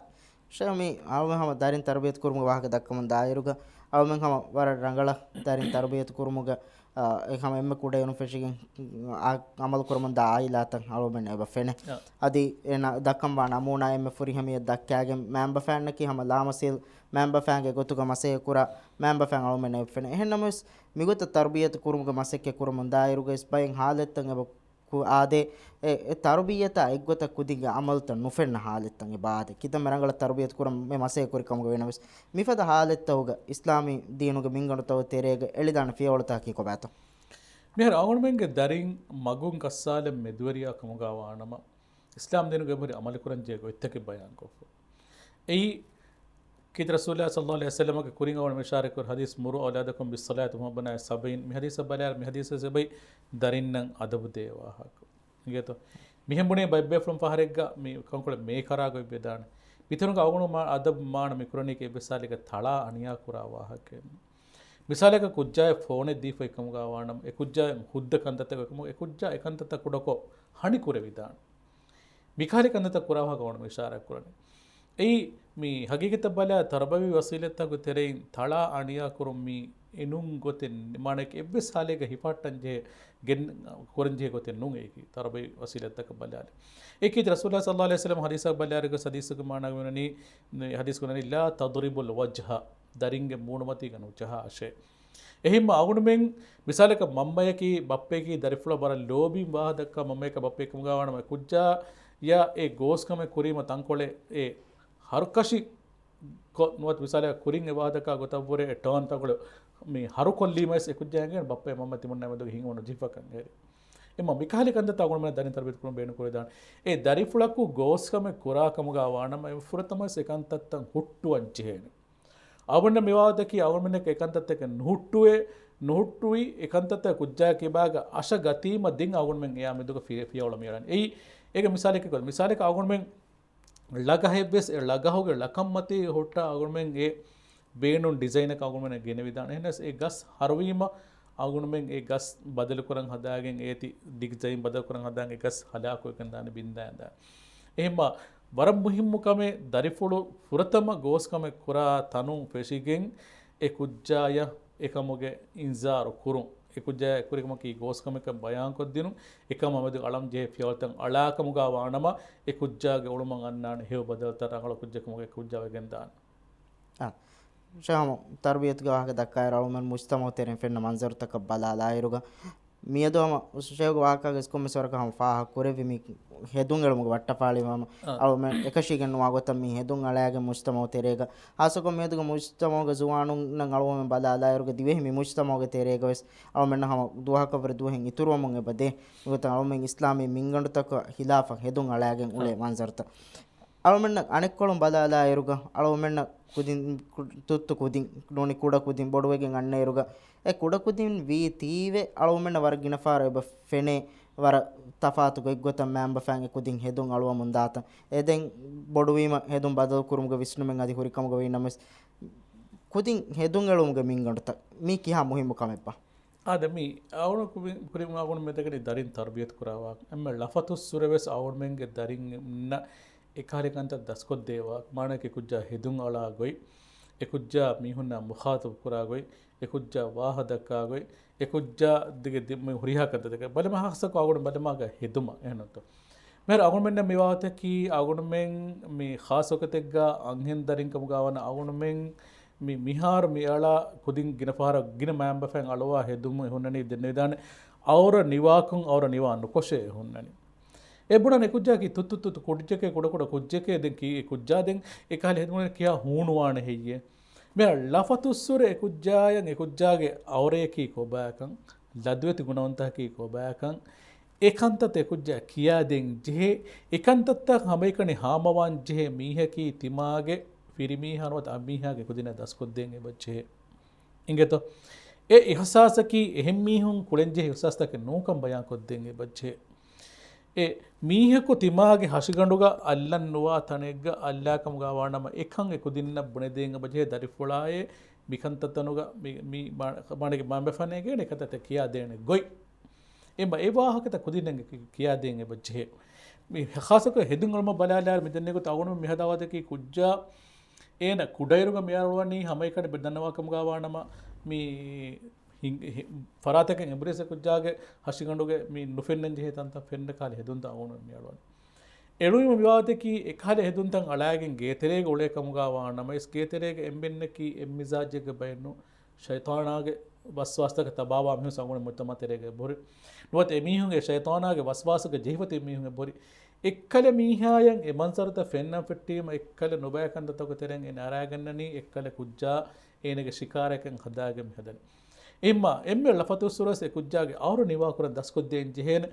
ޝޭޚް މި އަޅުމެން ހަމަ ދަރިން ތަރުބިޔަތު ކުރުމުގެ ވާހަކަ ދައްކަމުން ދާއިރުގަ، އަޅުމެން ހަމަ ވަރަށް ރަނގަޅަށް ދަރިން ތަރުބިޔަތު ކުރުމުގަ، އާ، އެ ހަމަ އެންމެ ކުޑައިރުން ފެށިގެން، އާ، އަމަލު ކުރަމުން ދާ އާއިލާތައް އަޅުމެން އެބަ ފެނެ. އާ. އަދި އޭނާ ދައްކަން ވާ ނަމޫނާ އެންމެ ފުރިހަމަޔަށް ދައްކާގެން މައިންބަފައިންނަކީ ހަމަ ލާމަސީލް މައިންބަފައިންގެ ގޮތުގަ މަސައްކަތް ކުރާ މައިންބަފައިން އަޅުމެން އެބަ ފެނެ. އެހެން ނަމަވެސް، މިގޮތަށް ތަރުބިޔަތު ކުރުމުގެ މަސައްކަތް ކުރަމުން ދާއިރުގައި ބައެއް ހާލަތްތައް އެބަ ކު-، އާދޭ، އެ، އެ ތަރުބިއްޔަތާ އެއްގޮތަށް ކުދިންގެ އަމަލުތައް ނުފެންނަ ހާލަތްތައް އެބަ އާދޭ. ކިތަންމެ ރަނގަޅަށް ތަރުބިޔަތު ކުރަން މި މަސައްކަތް ކުރި ކަމުގަ ވީނަމަވެސް، މިފަދަ ހާލަތްތަކުގަ އިސްލާމީ ދީނުގެ މިންގަނޑުތަކުގެ ތެރޭގަ އެޅިދާނެ ފިޔަވަޅުތަކަކީ ކޮބާތޯ؟ މިހާރު އަޅުގަނޑުމެންގެ ދަރިން މަގުން ކައްސާލަން މެދުވެރިޔާ ކަމުގަ ވާނަމަ، އިސްލާމް ދީނުގެ އެބަހުރި އަމަލުކުރަން ޖެހޭ ގޮތްތަކެއް ބަޔާންކޮށްފަ. އެއީ، ކީރިތި ރަސޫލާ ޞައްލައްލާހު ޢަލައިހި ވަސައްލަމަގެ ކުރިން އަޅުގަނޑު އިޝާރާތްކުރި ޙަދީޘް، "مروا أولادكم بالصلاة وهم أبناء سبع"، މި ޙަދީޘަށް ބަލާއިރު، މި ޙަދީޘަށް އެބައި ދަރިންނަށް އަދަބު ދޭ ވާހަކަ. އިނގޭތޯ؟ މިހެން ބުނީ ބައެއް ބޭފުޅުން ފަހަރެއްގަ މި ކަންކޮޅެއް މޭކަރާ ގޮތް ވެދާނެ. މިތަނުގަ އަޅުގަނޑު މާ-، އަދަބު މާނަ މި ކުރަނީ އެއްވެސް ހާލެއްގަ ތަޅާ އަނިޔާ ކުރާ ވާހަކައެއް. މިސާލަކަށް ކުއްޖާއަށް ފޯނެއް ދީފައި ކަމުގަ ވާނަމަ، އެ ކުއްޖާ ހުއްދަ ކަންތައްތަކެއް ކަމުގަ، އެ ކުއްޖާ އެ ކަންތައްތައް ކުޑަކޮށް ހަނި ކުރެވިދާނެ. މިކަހަލަ ކަންތައްތައް ކުރާ ވާހަކަ އަޅުގަނޑު އިޝާރާތް ކުރަނީ. އެއީ، މި ހަގީގަތަށް ބަލާ، ތަރުބަވީ ވަސީލަތްތަކުގެ ތެރެއިން ތަޅާ އަނިޔާ ކުރުން މި އިނުން ގޮތެއް މާނައަކީ އެއްވެސް ހާލެއްގަ ހިފަހައްޓަން ޖެހޭ، ގެން ކުރަން ޖެހޭ ގޮތެއް ނޫން އެއީކީ ތަރުބަވީ ވަސީލަތްތަކަށް ބަލާލި. އެއީކީ ރަސޫލާ ޞައްލައްލާހު ޢަލައިހި ވަސައްލަމަ ޙަދީޘަށް ބަލާއިރުގަ ޙަދީޘުގެ މާނަ ވަނީ، ޙަދީޘް ކުރަނީ، "لا تضربوا الوجه"، ދަރިންގެ މޫނުމަތީގަ ނުޖަހާށޭ. އެހެންމަ އަޅުގަނޑުމެން މިސާލަކަށް މަންމަޔަކީ ބައްޕަޔަކީ ދަރިފުޅަށް ވަރަށް ލޯބިން ވާހަކަ ދައްކާ މަންމަޔަކަށް ބައްޕަޔަކަށް ކަމުގަ ވާނަމަ، ކުއްޖާޔަށް އެ ގޯސްކަމެއް ކުރީމަ ތަންކޮޅެއް އެ ހަރުކަށި ކޮ-، ނުވަތަ މިސާލަކަށް ކުރިން އެ ވާހަކަ ދައްކާ ގޮތަށްވުރެ އެ ޓާން ތަންކޮޅެއް މި ހަރުކޮށްލީމަވެސް އެ ކުއްޖާ އެނގޭނެ ބައްޕަ މަންމަ ތިމަންނަ މެދުގަ ހިނގުމަށް ނުޖެހިފަ ކަން އެހެރީ. އެމަ މިކަހަލަ ކަންތައްތައް އަޅުގަނޑުމެން ދަރިން ތަރުބިޔަތު ކުރުން ބޭނުން ކުރެވިދާނެ. އެ ދަރިފުޅަކު ގޯސްކަމެއް ކުރާ ކަމުގަ ވާނަމަ، އެ ފުރަތަމަވެސް އެ ކަންތައްތައް ހުއްޓުވަން ޖެހޭނެ. އަޅުގަނޑަށް މި ވާހަކަ ދައްކީ އަޅުގަނޑުމެންނަކަށް އެ ކަންތައްތަކެއް ނުހުއްޓުވޭ، ނުހުއްޓުވި އެ ކަންތައްތައް ކުއްޖާ ކިބާގަ އަށަ ގަތީމަ ދެން އަޅުގަނޑުމެން އެއާ މެދުގަ ފި-، ފިޔަވަޅު މިއަޅަން. އެއީ، އޭގެ މިސާލަކީ ކޮން؟ މިސާލަކަށް އަޅުގަނޑުމެން ޅަގަހެއްވެސް އެ ޅަގަހުގެ ޅަކަށްމަތީ ހުއްޓާ އަޅުގަނޑުމެން އެ ބޭނުން ޑިޒައިނަކަށް އަޅުގަނޑުމެން ގެނެވިދާނެ. އެހެނަސް އެ ގަސް ހަރުވީމަ އަޅުގަނޑުމެން އެ ގަސް ބަދަލުކުރަން ހަދާގެން އޭތި ޑިޒައިން ބަދަލުކުރަން ހަދާގެން އެ ގަސް ހަލާކުވެގެން ދާނެ ބިންދާން ދާނެ. އެހެންމަ ވަރަށް މުހިއްމު ކަމެއް ދަރިފުޅު ފުރަތަމަ ގޯސްކަމެއް ކުރާ ތަނުން ފެށިގެން އެ ކުއްޖާޔަށް އެކަމުގެ އިންޒާރު ކުރުން. އެ ކުއްޖާ އެ ކުރި ކަމަކީ ގޯސްކަމެކަން ބަޔާންކޮށްދިނުން. އެކަމާ މެދު އަޅަން ޖެހޭ ފިޔަވަޅުތައް އަޅާ ކަމުގަ ވާނަމަ އެ ކުއްޖާގެ އުޅުމަށް އަންނާނެ ހެޔޮ ބަދަލުތައް ރަނގަޅު ކުއްޖެއް ކަމުގަ އެ ކުއްޖާ ވެގެން ދާނެ. އާ، ޝޭޚް ހަމަ ތަރުބިޔަތުގެ ވާހަކަ ދައްކާއިރު އަޅުމެން މުޖްތަމަޢު ތެރެއިން ފެންނަ މަންޒަރުތަކަށް ބަލާލާއިރުގަ، މިއަދު ހަމަ ޝޭޚްގެ ވާހަކަގައި ކޮންމެސް ވަރަކަށް ހަމަ ފާހަގަ ކުރެއްވި މި ހެދުން އެޅުމުގެ ވައްޓަފާޅި ހަމަ އާ. އަޅުމެން އެކަށީގެން ނުވާ ގޮތަށް މި ހެދުން އަޅާގެން މުޖްތަމަޢު ތެރޭގަ، ހާއްސަކޮށް މިއަދުގެ މުޖްތަމަޢުގެ ޒުވާނުންނަށް އަޅުމެން ބަލާލާއިރުގަ ދިވެހި މި މުޖްތަމަޢުގެ ތެރޭގަވެސް އަޅުމެންނަށް ހަމަ ދުވަހަކަށްވުރެ ދުވަހެއް އިތުރުވަމުން އެބަ ދޭ. ނުވަތަ އަޅުމެން އިސްލާމީ މިންގަނޑުތަކަށް ހިލާފަށް ހެދުން އަޅާގެން އުޅޭ އާ. މަންޒަރުތައް. އަޅުމެންނަށް އަނެއްކޮޅުން ބަލާލާއިރުގަ، އަޅުމެންނަށް ކުދިން ކު-، ތުއްތު ކުދިން ނޫނީ ކުޑަ ކުދިން ބޮޑުވެގެން އަންނައިރުގަ، އެ ކުޑަ ކުދިން ވީތީވެ އަޅުމެންނަށް ވަރަށް ގިނަ ފަހަރަށް އެބަ ފެނޭ ވަރަށް ތަފާތު ގޮތްގޮތަށް މައިންބަފައިން އެ ކުދިން ހެދުން އަޅުވަމުން ދާތަން. އެ ދެން ބޮޑުވީމަ ހެދުން ބަދަލުކުރުމުގެ ވިސްނުމެއް އަދި ހުރިކަމުގަ ވީނަމަވެސް، ކުދިން ހެދުން އެޅުމުގެ މިންގަނޑުތައް މީ ކިހާ މުހިއްމު ކަމެއްބާ؟ އާދެ، މި އަޅުގަނޑު ކުރި-، ކުރިން އަޅުގަނޑު މެދަކަނި ދަރިން ތަރުބިޔަތު ކުރާ ވާހަކަ. އެންމެ ލަފަތުއްސުރެ ވެސް އަޅުގަނޑުމެންގެ ދަރިންނަށް އެކަހަލަ ކަންތައް ދަސްކޮށްދޭ ވާހަކަ. މާނައަކީ އެ ކުއްޖާ ހެދުން އަޅާ ގޮތް، އެ ކުއްޖާ މީހުންނާ މުޚާތަބު ކުރާ ގޮތް، އެ ކުއްޖާ ވާހަކަ ދައްކާ ގޮތް، އެ ކުއްޖާ ދިގެ ދި-، މި ހުރިހާ ކަންތައްތަކެއް ބަލަމާ ހާއްސަކޮށް އަޅުގަނޑު ބަލަމާގަ ހެދުމަށް އެހެންތޯ. މިހާރު އަޅުގަނޑުމެންނަށް މި ވާހަކައަކީ އަޅުގަނޑުމެން މި ޚާއްޞަ ވަގުތެއްގަ އަންހެން ދަރިން ކަމުގަ ވަންޏާ އަޅުގަނޑުމެން މި މިހާރު މި އަޅާ ކުދިން ގިނަ ފަހަރަށް ގިނަ މައިންބަފައިން އަޅުވާ ހެދުމުން ހުންނަނީ ދެންނެވިދާނެ އައުރަ ނިވާކޮށް އައުރަ ނިވާ ނުކޮށޭ ހުންނަނީ. އެ ބުނަން އެ ކުއްޖާއަކީ ތުއްތު ތުއްތު ކުއްޖެކޭ ކުޑަކުޑަ ކުއްޖެކޭ ދެން ކީ އެ ކުއްޖާ ދެން އެކަހަލަ ހެދުމުން ކިހާ ހޫނުވާނެ ހެއްޔޭ؟ މިހާރު ލަފަތުއްސުރެ އެ ކުއްޖާޔަށް އެ ކުއްޖާގެ އައުރަޔަކީ ކޮބާކަން، ލަދުވެތި ގުނަވަންތަކީ ކޮބާކަން، އެ ކަންތައްތައް އެ ކުއްޖާ ކިޔާދޭން ޖެހޭ، އެ ކަންތައްތައް ހަމައެކަނި ހާމަވާން ޖެހޭ މީހަކީ ތިމާގެ ފިރިމީހާ ނުވަތަ އަނބިމީހާގެ ކުދިންނަށް ދަސްކޮށްދޭން އެބަޖެހޭ. އިނގޭތޯ؟ އެ އިހުސާސަކީ އެހެން މީހުން ކުޅެންޖެހޭ އިހުސާސްތަކެއް ނޫންކަން ބަޔާންކޮށްދޭން އެބަޖެހޭ. އެ މީހަކު ތިމާގެ ހަށިގަނޑުގަ އައްލަން ނުވާ ތަނެއްގަ އައްލާކަމުގަ ވާނަމަ އެކަން އެ ކުދިންނަށް ބުނެދޭން އެބަޖެހޭ ދަރިފުޅާއޭ މިކަންތައްތަނުގަ މި، މި މާ-، މާނައަކީ މައިންބަފައިން އެނގޭނެ ކަންތައްތައް ކިޔާދޭނެ ގޮތް. އެ މަ-، އެ ވާހަކަތައް ކުދިންނަށް ކި-، ކިޔާދޭން އެބަޖެހޭ. މި ޚާއްޞަކޮށް ހެދުން އަޅުމަށް ބަލާލާއިރު މި ދެންނެގޮތަށް އަޅުގަނޑު މި ހަދާ ވާހަކައަކީ ކުއްޖާ އޭނަ ކުޑައިރުގަ މި އަޅުވަނީ ހަމައެކަނި ދަންނަވާ ކަމުގަ ވާނަމަ މި ހިނގ-، ހި-، ފަރާތަކަށް އެނބުރިސް ކުއްޖާގެ ހަށިގަނޑުގެ މި ނުފެންނަން ޖެހޭ ތަންތަން ފެންނަ ކަހަލަ ހެދުންތައް އަޅުގަނޑު މި އަޅުވަނީ. އެޅުވީމަ މި ވާހަކައަކީ އެކަހަލަ ހެދުންތައް އަޅާގެން ގޭތެރޭގަ އުޅޭ ކަމުގަ ވާނަމަވެސް ގޭތެރޭގަ އެންމެންނަކީ އެއްމިޒާޖެއްގެ ބައެއްނޫން. ޝައިޠާނާގެ ވަސްވާސްތަކަށް ތަބާވާ މީހުން އަޅުގަނޑު މުޖްތަމަޢު ތެރޭގަ އެބަހުރި. ނުވަތަ އެމީހުންގެ ޝައިޠާނާގެ ވަސްވާސުގަ ޖެހިފަ ތިބި މީހުން އެބަހުރި. އެއްކަލަ މީހާޔަށް އެ މަންޒަރުތައް ފެންނަން ފެއްޓީމަ އެއްކަލަ ނުބައި ކަންތައްތަކުގެ ތެރެއިން އޭނަ އަރާގަންނަނީ އެއްކަލަ ކުއްޖާ އޭނަގެ ޝިކާރައެއްކަން ހަދާގެން މި ހަދަނީ. އެހެންމާ އެންމެ ޅަފަތުއްސުރެވެސް އެ ކުއްޖާގެ އައުރަ ނިވާކުރަން ދަސްކޮށްދޭން ޖެހޭނެ.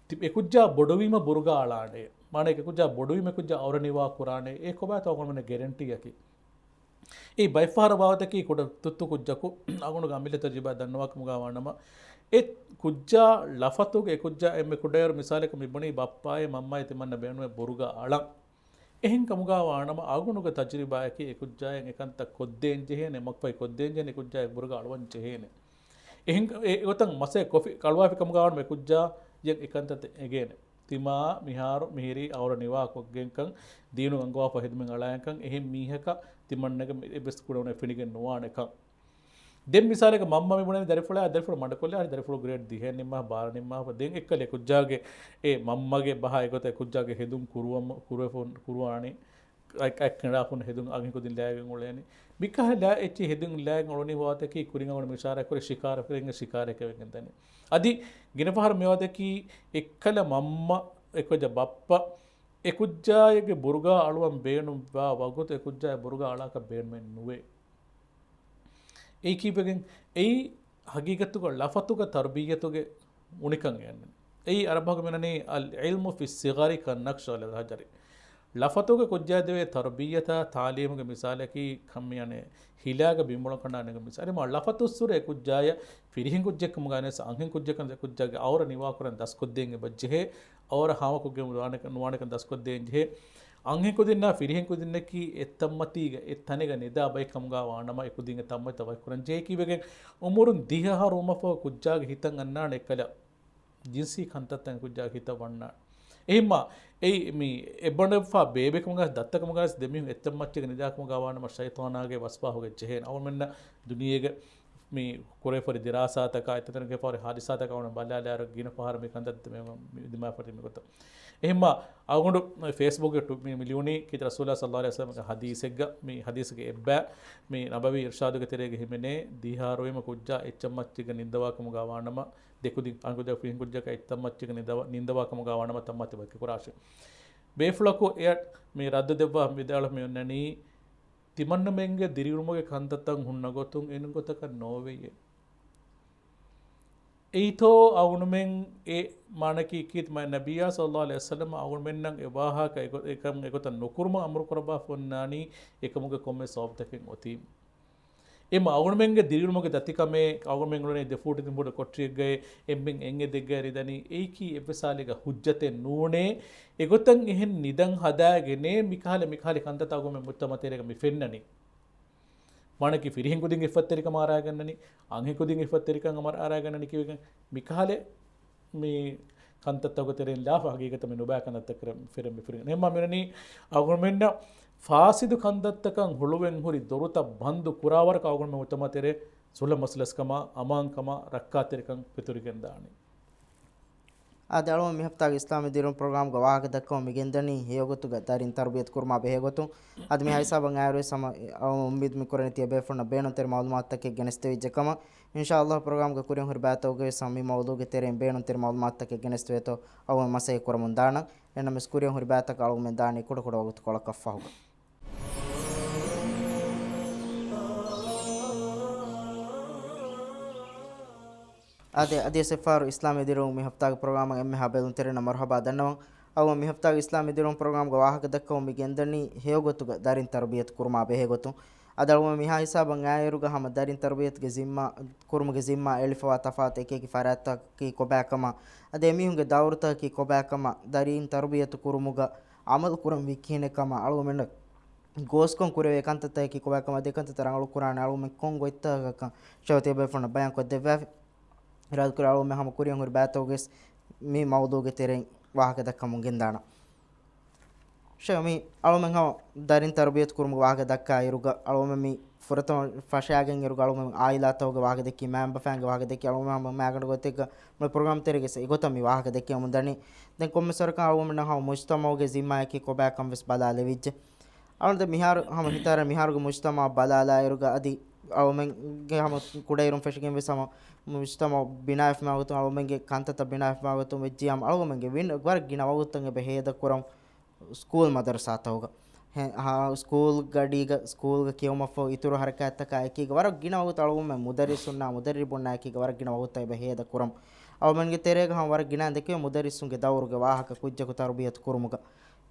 ތި-، އެ ކުއްޖާ ބޮޑުވީމަ ބުރުގާ އަޅާނެ. މާނައަކީ އެ ކުއްޖާ ބޮޑުވީމަ އެ ކުއްޖާ އައުރަ ނިވާކުރާނެ. އެ ކޮބާތޯ އަޅުގަނޑުމެންނަށް ގެރެންޓީއަކީ؟ އެއީ ބައެއްފަހަރަށް ވާހަކައަކީ ކުޑަ ތުއްތު ކުއްޖަކު އަޅުގަނޑުގެ އަމިއްލަ ތަޖުރިބާ ދަންނަވާ ކަމުގަ ވާނަމަ، އެ ކުއްޖާ ޅަފަތުގެ އެ ކުއްޖާ އެންމެ ކުޑައިރު މިސާލަކަށް މި ބުނީ ބައްޕާއޭ މަންމާއޭ ތިމަންނަ ބޭނުމޭ ބުރުގާ އަޅަން. އެހެން ކަމުގަ ވާނަމަ އަޅުގަނޑުގެ ތަޖުރިބާއަކީ އެ ކުއްޖާއަށް އެކަންތައް ކޮށްދޭން ޖެހޭނެ، މަގުފަހި ކޮށްދޭން ޖެހޭނެ، އެ ކުއްޖާއަށް ބުރުގާ އަޅުވަން ޖެހޭނެ. އެހެން އެ ގޮތަށް މަސައްކަތް ކޮށްފި ކަޅުވާފި ކަމުގަ ވާނަމަ އެ ކުއްޖާއަށް އެކަންތައް އެނގޭނެ. ތިމާ މިހާރު މިހިރީ އައުރަ ނިވާ ކޮށްގެންކަން، ދީނު އަންގަވާފަ ހެދުމެއް އަޅާންކަން، އެހެން މީހަކަށް ތިމަންނަގެ އެއްވެސް ކުޑައުނެއް ފެނިގެން ނުވާނެކަން. ދެން މިސާލަކަށް މަންމަ މި ބުނަނީ ދަރިފުޅާ، ދަރިފުޅު މަޑުކޮށްލާ، ދަރިފުޅު ގްރޭޑް ދިހައެއް ނިންމާ، ބާރަ ނިންމާފަ. ދެން އެއްކަލަ އެ ކުއްޖާގެ އެ މަންމަގެ ބަހާ އެގޮތަށް އެ ކުއްޖާގެ ހެދުން ކުރުވަމު-، ކުރުވެފުން-، ކުރުވާނީ. އައި-، އައި ކެނޑާފުން ހެދުން އަންހެންކުދިން ލާގެން އުޅޭނީ. މިކަހަލަ އެއްޗެއް ހެދުން ލާގެން އުޅުނީ ވާހަކައަކީ ކުރިން އަޅުގަނޑު މި އިޝާރާތްކުރި ޝިކާރަ ކުރިން ޝިކާރައެއް ވެގެން ދަނީ. އަދި ގިނަ ފަހަރަށް މި ވާހަކައަކީ އެއްކަލަ މަންމަ އެކުއްޖާ ބައްޕަ އެކުއްޖާއެއްގެ ބުރުގާ އަޅުވަން ބޭނުންވާ ވަގުތު އެކުއްޖާއަށް ބުރުގާ އަޅާކަށް ބޭނުމެއް ނުވޭ. އެއީ ކީއްވެގެން؟ އެއީ ހަގީގަތުގަ ޅަފަތުގަ ތަރުބިއްޔަތުގެ އުނިކަން އެންމެން. އެއީ އަރަބު ބަހުގަ މިނަނީ، "العلم في الصغر كالنقش على الحجر." ޅަފަތުގަ ކުއްޖާ ދެވޭ ތަރުބިއްޔަތާ ތާލީމުގެ މިސާލަކީ ކަން މި އަނެއް ހިލާގަ ބިނބުޅަށް ކަނޑާނެގެ މިސާލެއް. މާ ޅަފަތުއްސުރެ އެ ކުއްޖާޔަށް ފިރިހެން ކުއްޖެއްކަމުގަ ނެސް އަންހެން ކުއްޖެއްކަން ކުއްޖާގެ އައުރަ ނިވާކުރަން ދަސްކޮށްދޭން އެބަޖެހޭ. އައުރަ ހާމަކޮށްގެން ނުވާނެ-، ނުވާނެކަން ދަސްކޮށްދޭން ޖެހޭ. އަންހެންކުދިންނާ ފިރިހެންކުދިންނަކީ އެއްތަންމަތީގަ އެއްތަނެއްގަ ނިދާ ބައެއް ކަމުގަ ވާނަމަ އެކުދިން އެ ތަންމަތިތައް ވަކިކުރަން ޖެހޭ. ކީއްވެގެން؟ އުމުރުން ދިހަ އަހަރު އުމަށްފަހު ކުއްޖާގެ ހިތަށް އަންނާނެ އެއްކަލަ ޖިންސީ ކަންތައްތައް ކުއްޖާގެ ހިތަށް ވަންނާނެ. އެހެންމާ އެއީ މި އެބަނޑެއްފާ ބޭބެކަމުގަ ދައްތަކަމުގަ ދެމީހުން އެއްތަންމައްޗެއްގަ ނިދާކަމުގަ ވާނަމަ ޝައިޠާނާގެ ވަސްވާހުގެ ޖެހޭނެ. އަޅުމެންނަށް ދުނިޔޭގެ މި ކުރެފަރި ދިރާސާތަކާ އެތަންތަނުގެ ފަހަރި ހާދިސާތަކާ އަޅުގަނޑު ބަލާލާއިރު ގިނަ ފަހަރަށް މި ކަންތައްތައް މި، މި ދިމާވެފަ މި ގޮތަށް. އެހެންމާ އަޅުގަނޑު ފޭސްބުކްގެ ޓު-، މި، މި ލިޔުނީ ކީރިތި ރަސޫލާ ޞައްލައްލާހު ޢަލައިހި ވަސައްލަމްގެ ޙަދީޘެއްގަ، މި ޙަދީޘްގެ އެއްބައި މި ނަބަވީ އިރްޝާދުގެ ތެރޭގަ ހިމެނޭ ދިހަ އަހަރުވީމަ ކުއްޖާ އެއްޗަށް މައްޗަށް ނިންދަވާ ކަމުގަ ވާނަމަ، ދެކުދިން އަންހެންކުއްޖާ ފިރިހެންކުއްޖަކާ އެއްތަންމައްޗަށް ނިންދަވާ، ނިންދަވާ ކަމުގަ ވާނަމަ ތަންމަތި ވަކިކުރާށޭ. ބޭފުޅަކު އެއަށް މި ރައްދު ދެއްވާ ވިދާޅުވެ މި އޮންނަނީ، ތިމަންނަމެންގެ ދިރިއުޅުމުގެ ކަންތައްތައް ހުންނަ ގޮތުން އެންގޮތަކަށް ނޯވެޔޭ. އެއީތޯ އަޅުގަނޑުމެން އެ މާނައަކީ ކީއްތަ؟ މާ ނަބިއްޔާ ޞައްލައްލާހު ޢަލައިހި ވަސައްލަމަ އަޅުގަނޑުމެންނަށް އެ ވާހަކަ އެގޮ-، އެކަން އެގޮތަށް ނުކުރުމަށް އަމުރު ކުރައްވާފަ އޮންނާނީ އެކަމުގެ ކޮންމެ ސަބަބުތަކެއް އޮތީ. އެ މާ އަޅުގަނޑުމެންގެ ދިރިއުޅުމުގެ ދަތިކަމެއް، އަޅުގަނޑުމެން އުޅެނީ ދެ ފޫޓު ތިން ފޫޓު ކޮޓަރިއެއްގައި، އެންމެން އެން އެދެއްގައި ރިދަނީ، އެއީކީ އެއްވެސް ހާލެއްގަ ހުއްޖަތެއް ނޫނޭ. އެގޮތަށް އެހެން ނިދަން ހަދާގެނޭ މިކަހަލަ، މިކަހަލަ ކަންތައްތައް އަޅުގަނޑުމެން މުޖްތަމަޢު ތެރޭގަ މި ފެންނަނީ. މާނައަކީ ފިރިހެންކުދިން އިއްފަތްތެރިކަމަށް އަރާގަންނަނީ، އަންހެންކުދިން އިއްފަތްތެރިކަން އަމަރ އަރާގަންނަނީ ކީއްވެގެން؟ މިކަހަލަ މި ކަންތައްތަކުގެ ތެރެއިން ލާފަ ހަގީގަތަށް މި ނުބައި ކަންތައްތަކުގެ ތެރެއިން މި ފިރިން. އެހެންމާ މިއޮންނަނީ އަޅުގަނޑުމެންނަށް ފާސިދު ކަންތައްތަކަށް ހުޅުވެން ހުރި ދޮރުތައް ބަންދު ކުރާވަރަކަށް އަޅުގަނޑުމެން މުޖްތަމަޢު ތެރޭ ޞުލްޙަ މަޖިލިސް ކަމާ، އަމާން ކަމާ، ރައްކާތެރިކަން ފެތުރިގެން ދާނީ. އާދެ، އަޅުގަނޑު މި ހަފްތާގެ އިސްލާމީ ދިރިއުޅުން ޕްރޮގްރާމްގެ ވާހަކަ ދައްކަމުން މި ގެންދަނީ ހެޔޮގޮތުގަ ދަރިން ތަރުބިޔަތު ކުރުމާ ބެހޭ ގޮތުން. އަދި މި ހިސާބަށް އައިރުވެސް ހަމަ އަޅުގަނޑު އުއްމީދު މި ކުރަނީ ތިޔަބޭފުޅުންނަށް ބޭނުންތެރި މަޢުލޫމާތުތަކެއް ގެނެސްދެވިއްޖެ ކަމަށް. އިންޝާﷲ ޕްރޮގްރާމްގެ ކުރިން ހުރި ބައިތަކުގައިވެސް ހަމަ މި މައުޟޫގެ ތެރެއިން ބޭނުންތެރި މަޢުލޫމާތުތަކެއް ގެނެސްދެވޭތޯ އަޅުގަނޑު މަސައްކަތް ކުރަމުން ދާނަން. އެހެންނަމަވެސް ކުރިން ހުރި ބައިތަކަށް އަޅުގަނޑުމެން ދާނީ ކުޑަކުޑަ ވަގުތުކޮޅަކަށް ފަހުގަ. އާދެ، އަދިވެސް އެއްފަހަރު އިސްލާމީ ދިރިއުޅުން މި ހަފްތާގެ ޕްރޮގްރާމަށް އެންމެހާ ބެލުންތެރިންނަށް މަރުޙަބާ ދަންނަވަން. އަޅުގަނޑު މި ހަފްތާގެ އިސްލާމީ ދިރިއުޅުން ޕްރޮގްރާމްގެ ވާހަކަ ދައްކަމުން މި ގެންދަނީ ހެޔޮގޮތުގަ ދަރިން ތަރުބިޔަތު ކުރުމާ ބެހޭ ގޮތުން. އަދި އަޅުގަނޑު މިހާ ހިސާބަށް އައިއިރުގަ ހަމަ ދަރިން ތަރުބިޔަތުގެ ޒިންމާ، ކުރުމުގެ ޒިންމާ އެޅިފަވާ ތަފާތު އެކިއެކި ފަރާތްތަކަކީ ކޮބާކަމާ، އަދި އެމީހުންގެ ދައުރުތަކަކީ ކޮބާކަމާ، ދަރިން ތަރުބިޔަތު ކުރުމުގަ ޢަމަލު ކުރަންވީ ކިހިނެއްކަމާ، އަޅުގަނޑުމެންނަށް ގޯސްކޮށް ކުރެވޭ ކަންތައްތަކަކީ ކޮބާކަމާ، އަދި އެކަންތައްތައް ރަނގަޅު ކުރާނެ އަޅުގަނޑުމެން ކޮން ގޮތްތަކަކަށް ކަން ޝައުތި ބޭފުޅުންނަށް ބަޔާން ކޮށްދެއްވާފި. އިރާދަކުރި އަޅުގަނޑުމެން ހަމަ ކުރިއަށް ހުރި ބައިތަކުގެ މި މައުޟޫގެ ތެރެއިން ވާހަކަ ދައްކަމުން ގެންދާނަން. ޝޭޚް، މި އަޅުމެން ހަމަ ދަރިން ތަރުބިޔަތު ކުރުމުގެ ވާހަކަ ދައްކާ އިރުގަ، އަޅުމެން މި ފުރަތަމަ ފަށާގެން އިރުގަ، އަޅުމެން އާއިލާތަކުގެ ވާހަކަ ދެއްކި، މައިންބަފައިންގެ ވާހަކަ ދެއްކި، އަޅުމެން ހަމަ މާގަނޑު ގޮތެއްގަ މުޅި ޕްރޮގްރާމް ތެރޭގަ އެގޮތަށް މި ވާހަކަ ދެއްކެމުން ދަނީ. ދެން ކޮންމެސް ވަރަކަށް އަޅުމެންނަށް ހަމަ މުޖްތަމަޢުގެ ޒިންމާއަކީ ކޮބާކަން ވެސް ބަލާލެވިއްޖެ. އަޅުގަނޑު މިހާރު ހަމަ ހިތާރަ މިހާރުގެ މުޖްތަމަޢަށް ބަލާލާއިރުގަ އަދި އަޅުމެންގެ ހަމަ ކުޑައިރުން ފެށިގެން ވެސް ހަމަ މުޖްތަމަޢު ބިނާވެފަ މާގޮތުން، އަޅުމެންގެ ކަންތައްތައް ބިނާވެފަ މާގޮތުން ވެއްޖިއްޔާމަ، އަޅުގަމެންގެ ވިން-، ވަރަށް ގިނަ ވަގުތުތަކެއް ބެހޭ ހޭދަކުރަން ސްކޫލް މަދަރުސާތަކުގަ. ހެ-، ހާ، ސްކޫލް ގަޑީގަ، ސްކޫލްގަ ކިޔުމަށްފަހު އިތުރު ހަރަކާތްތަކާ އެކީގަ ވަރަށް ގިނަ ވަގުތު އަޅުގަމެން މުދައްރިސުންނާ މުދައްރިބުންނާ އެކީގަ ވަރަށް ގިނަ ވަގުތުތައް ބެހޭ ހޭދަކުރަން. އަޅުމެންގެ ތެރޭގަ ހަމަ ވަރަށް ގިނަ ދެކެވޭ މުދައްރިސުންގެ ދައުރުގެ ވާހަކަ ކުއްޖަކު ތަރުބިޔަތު ކުރުމުގަ.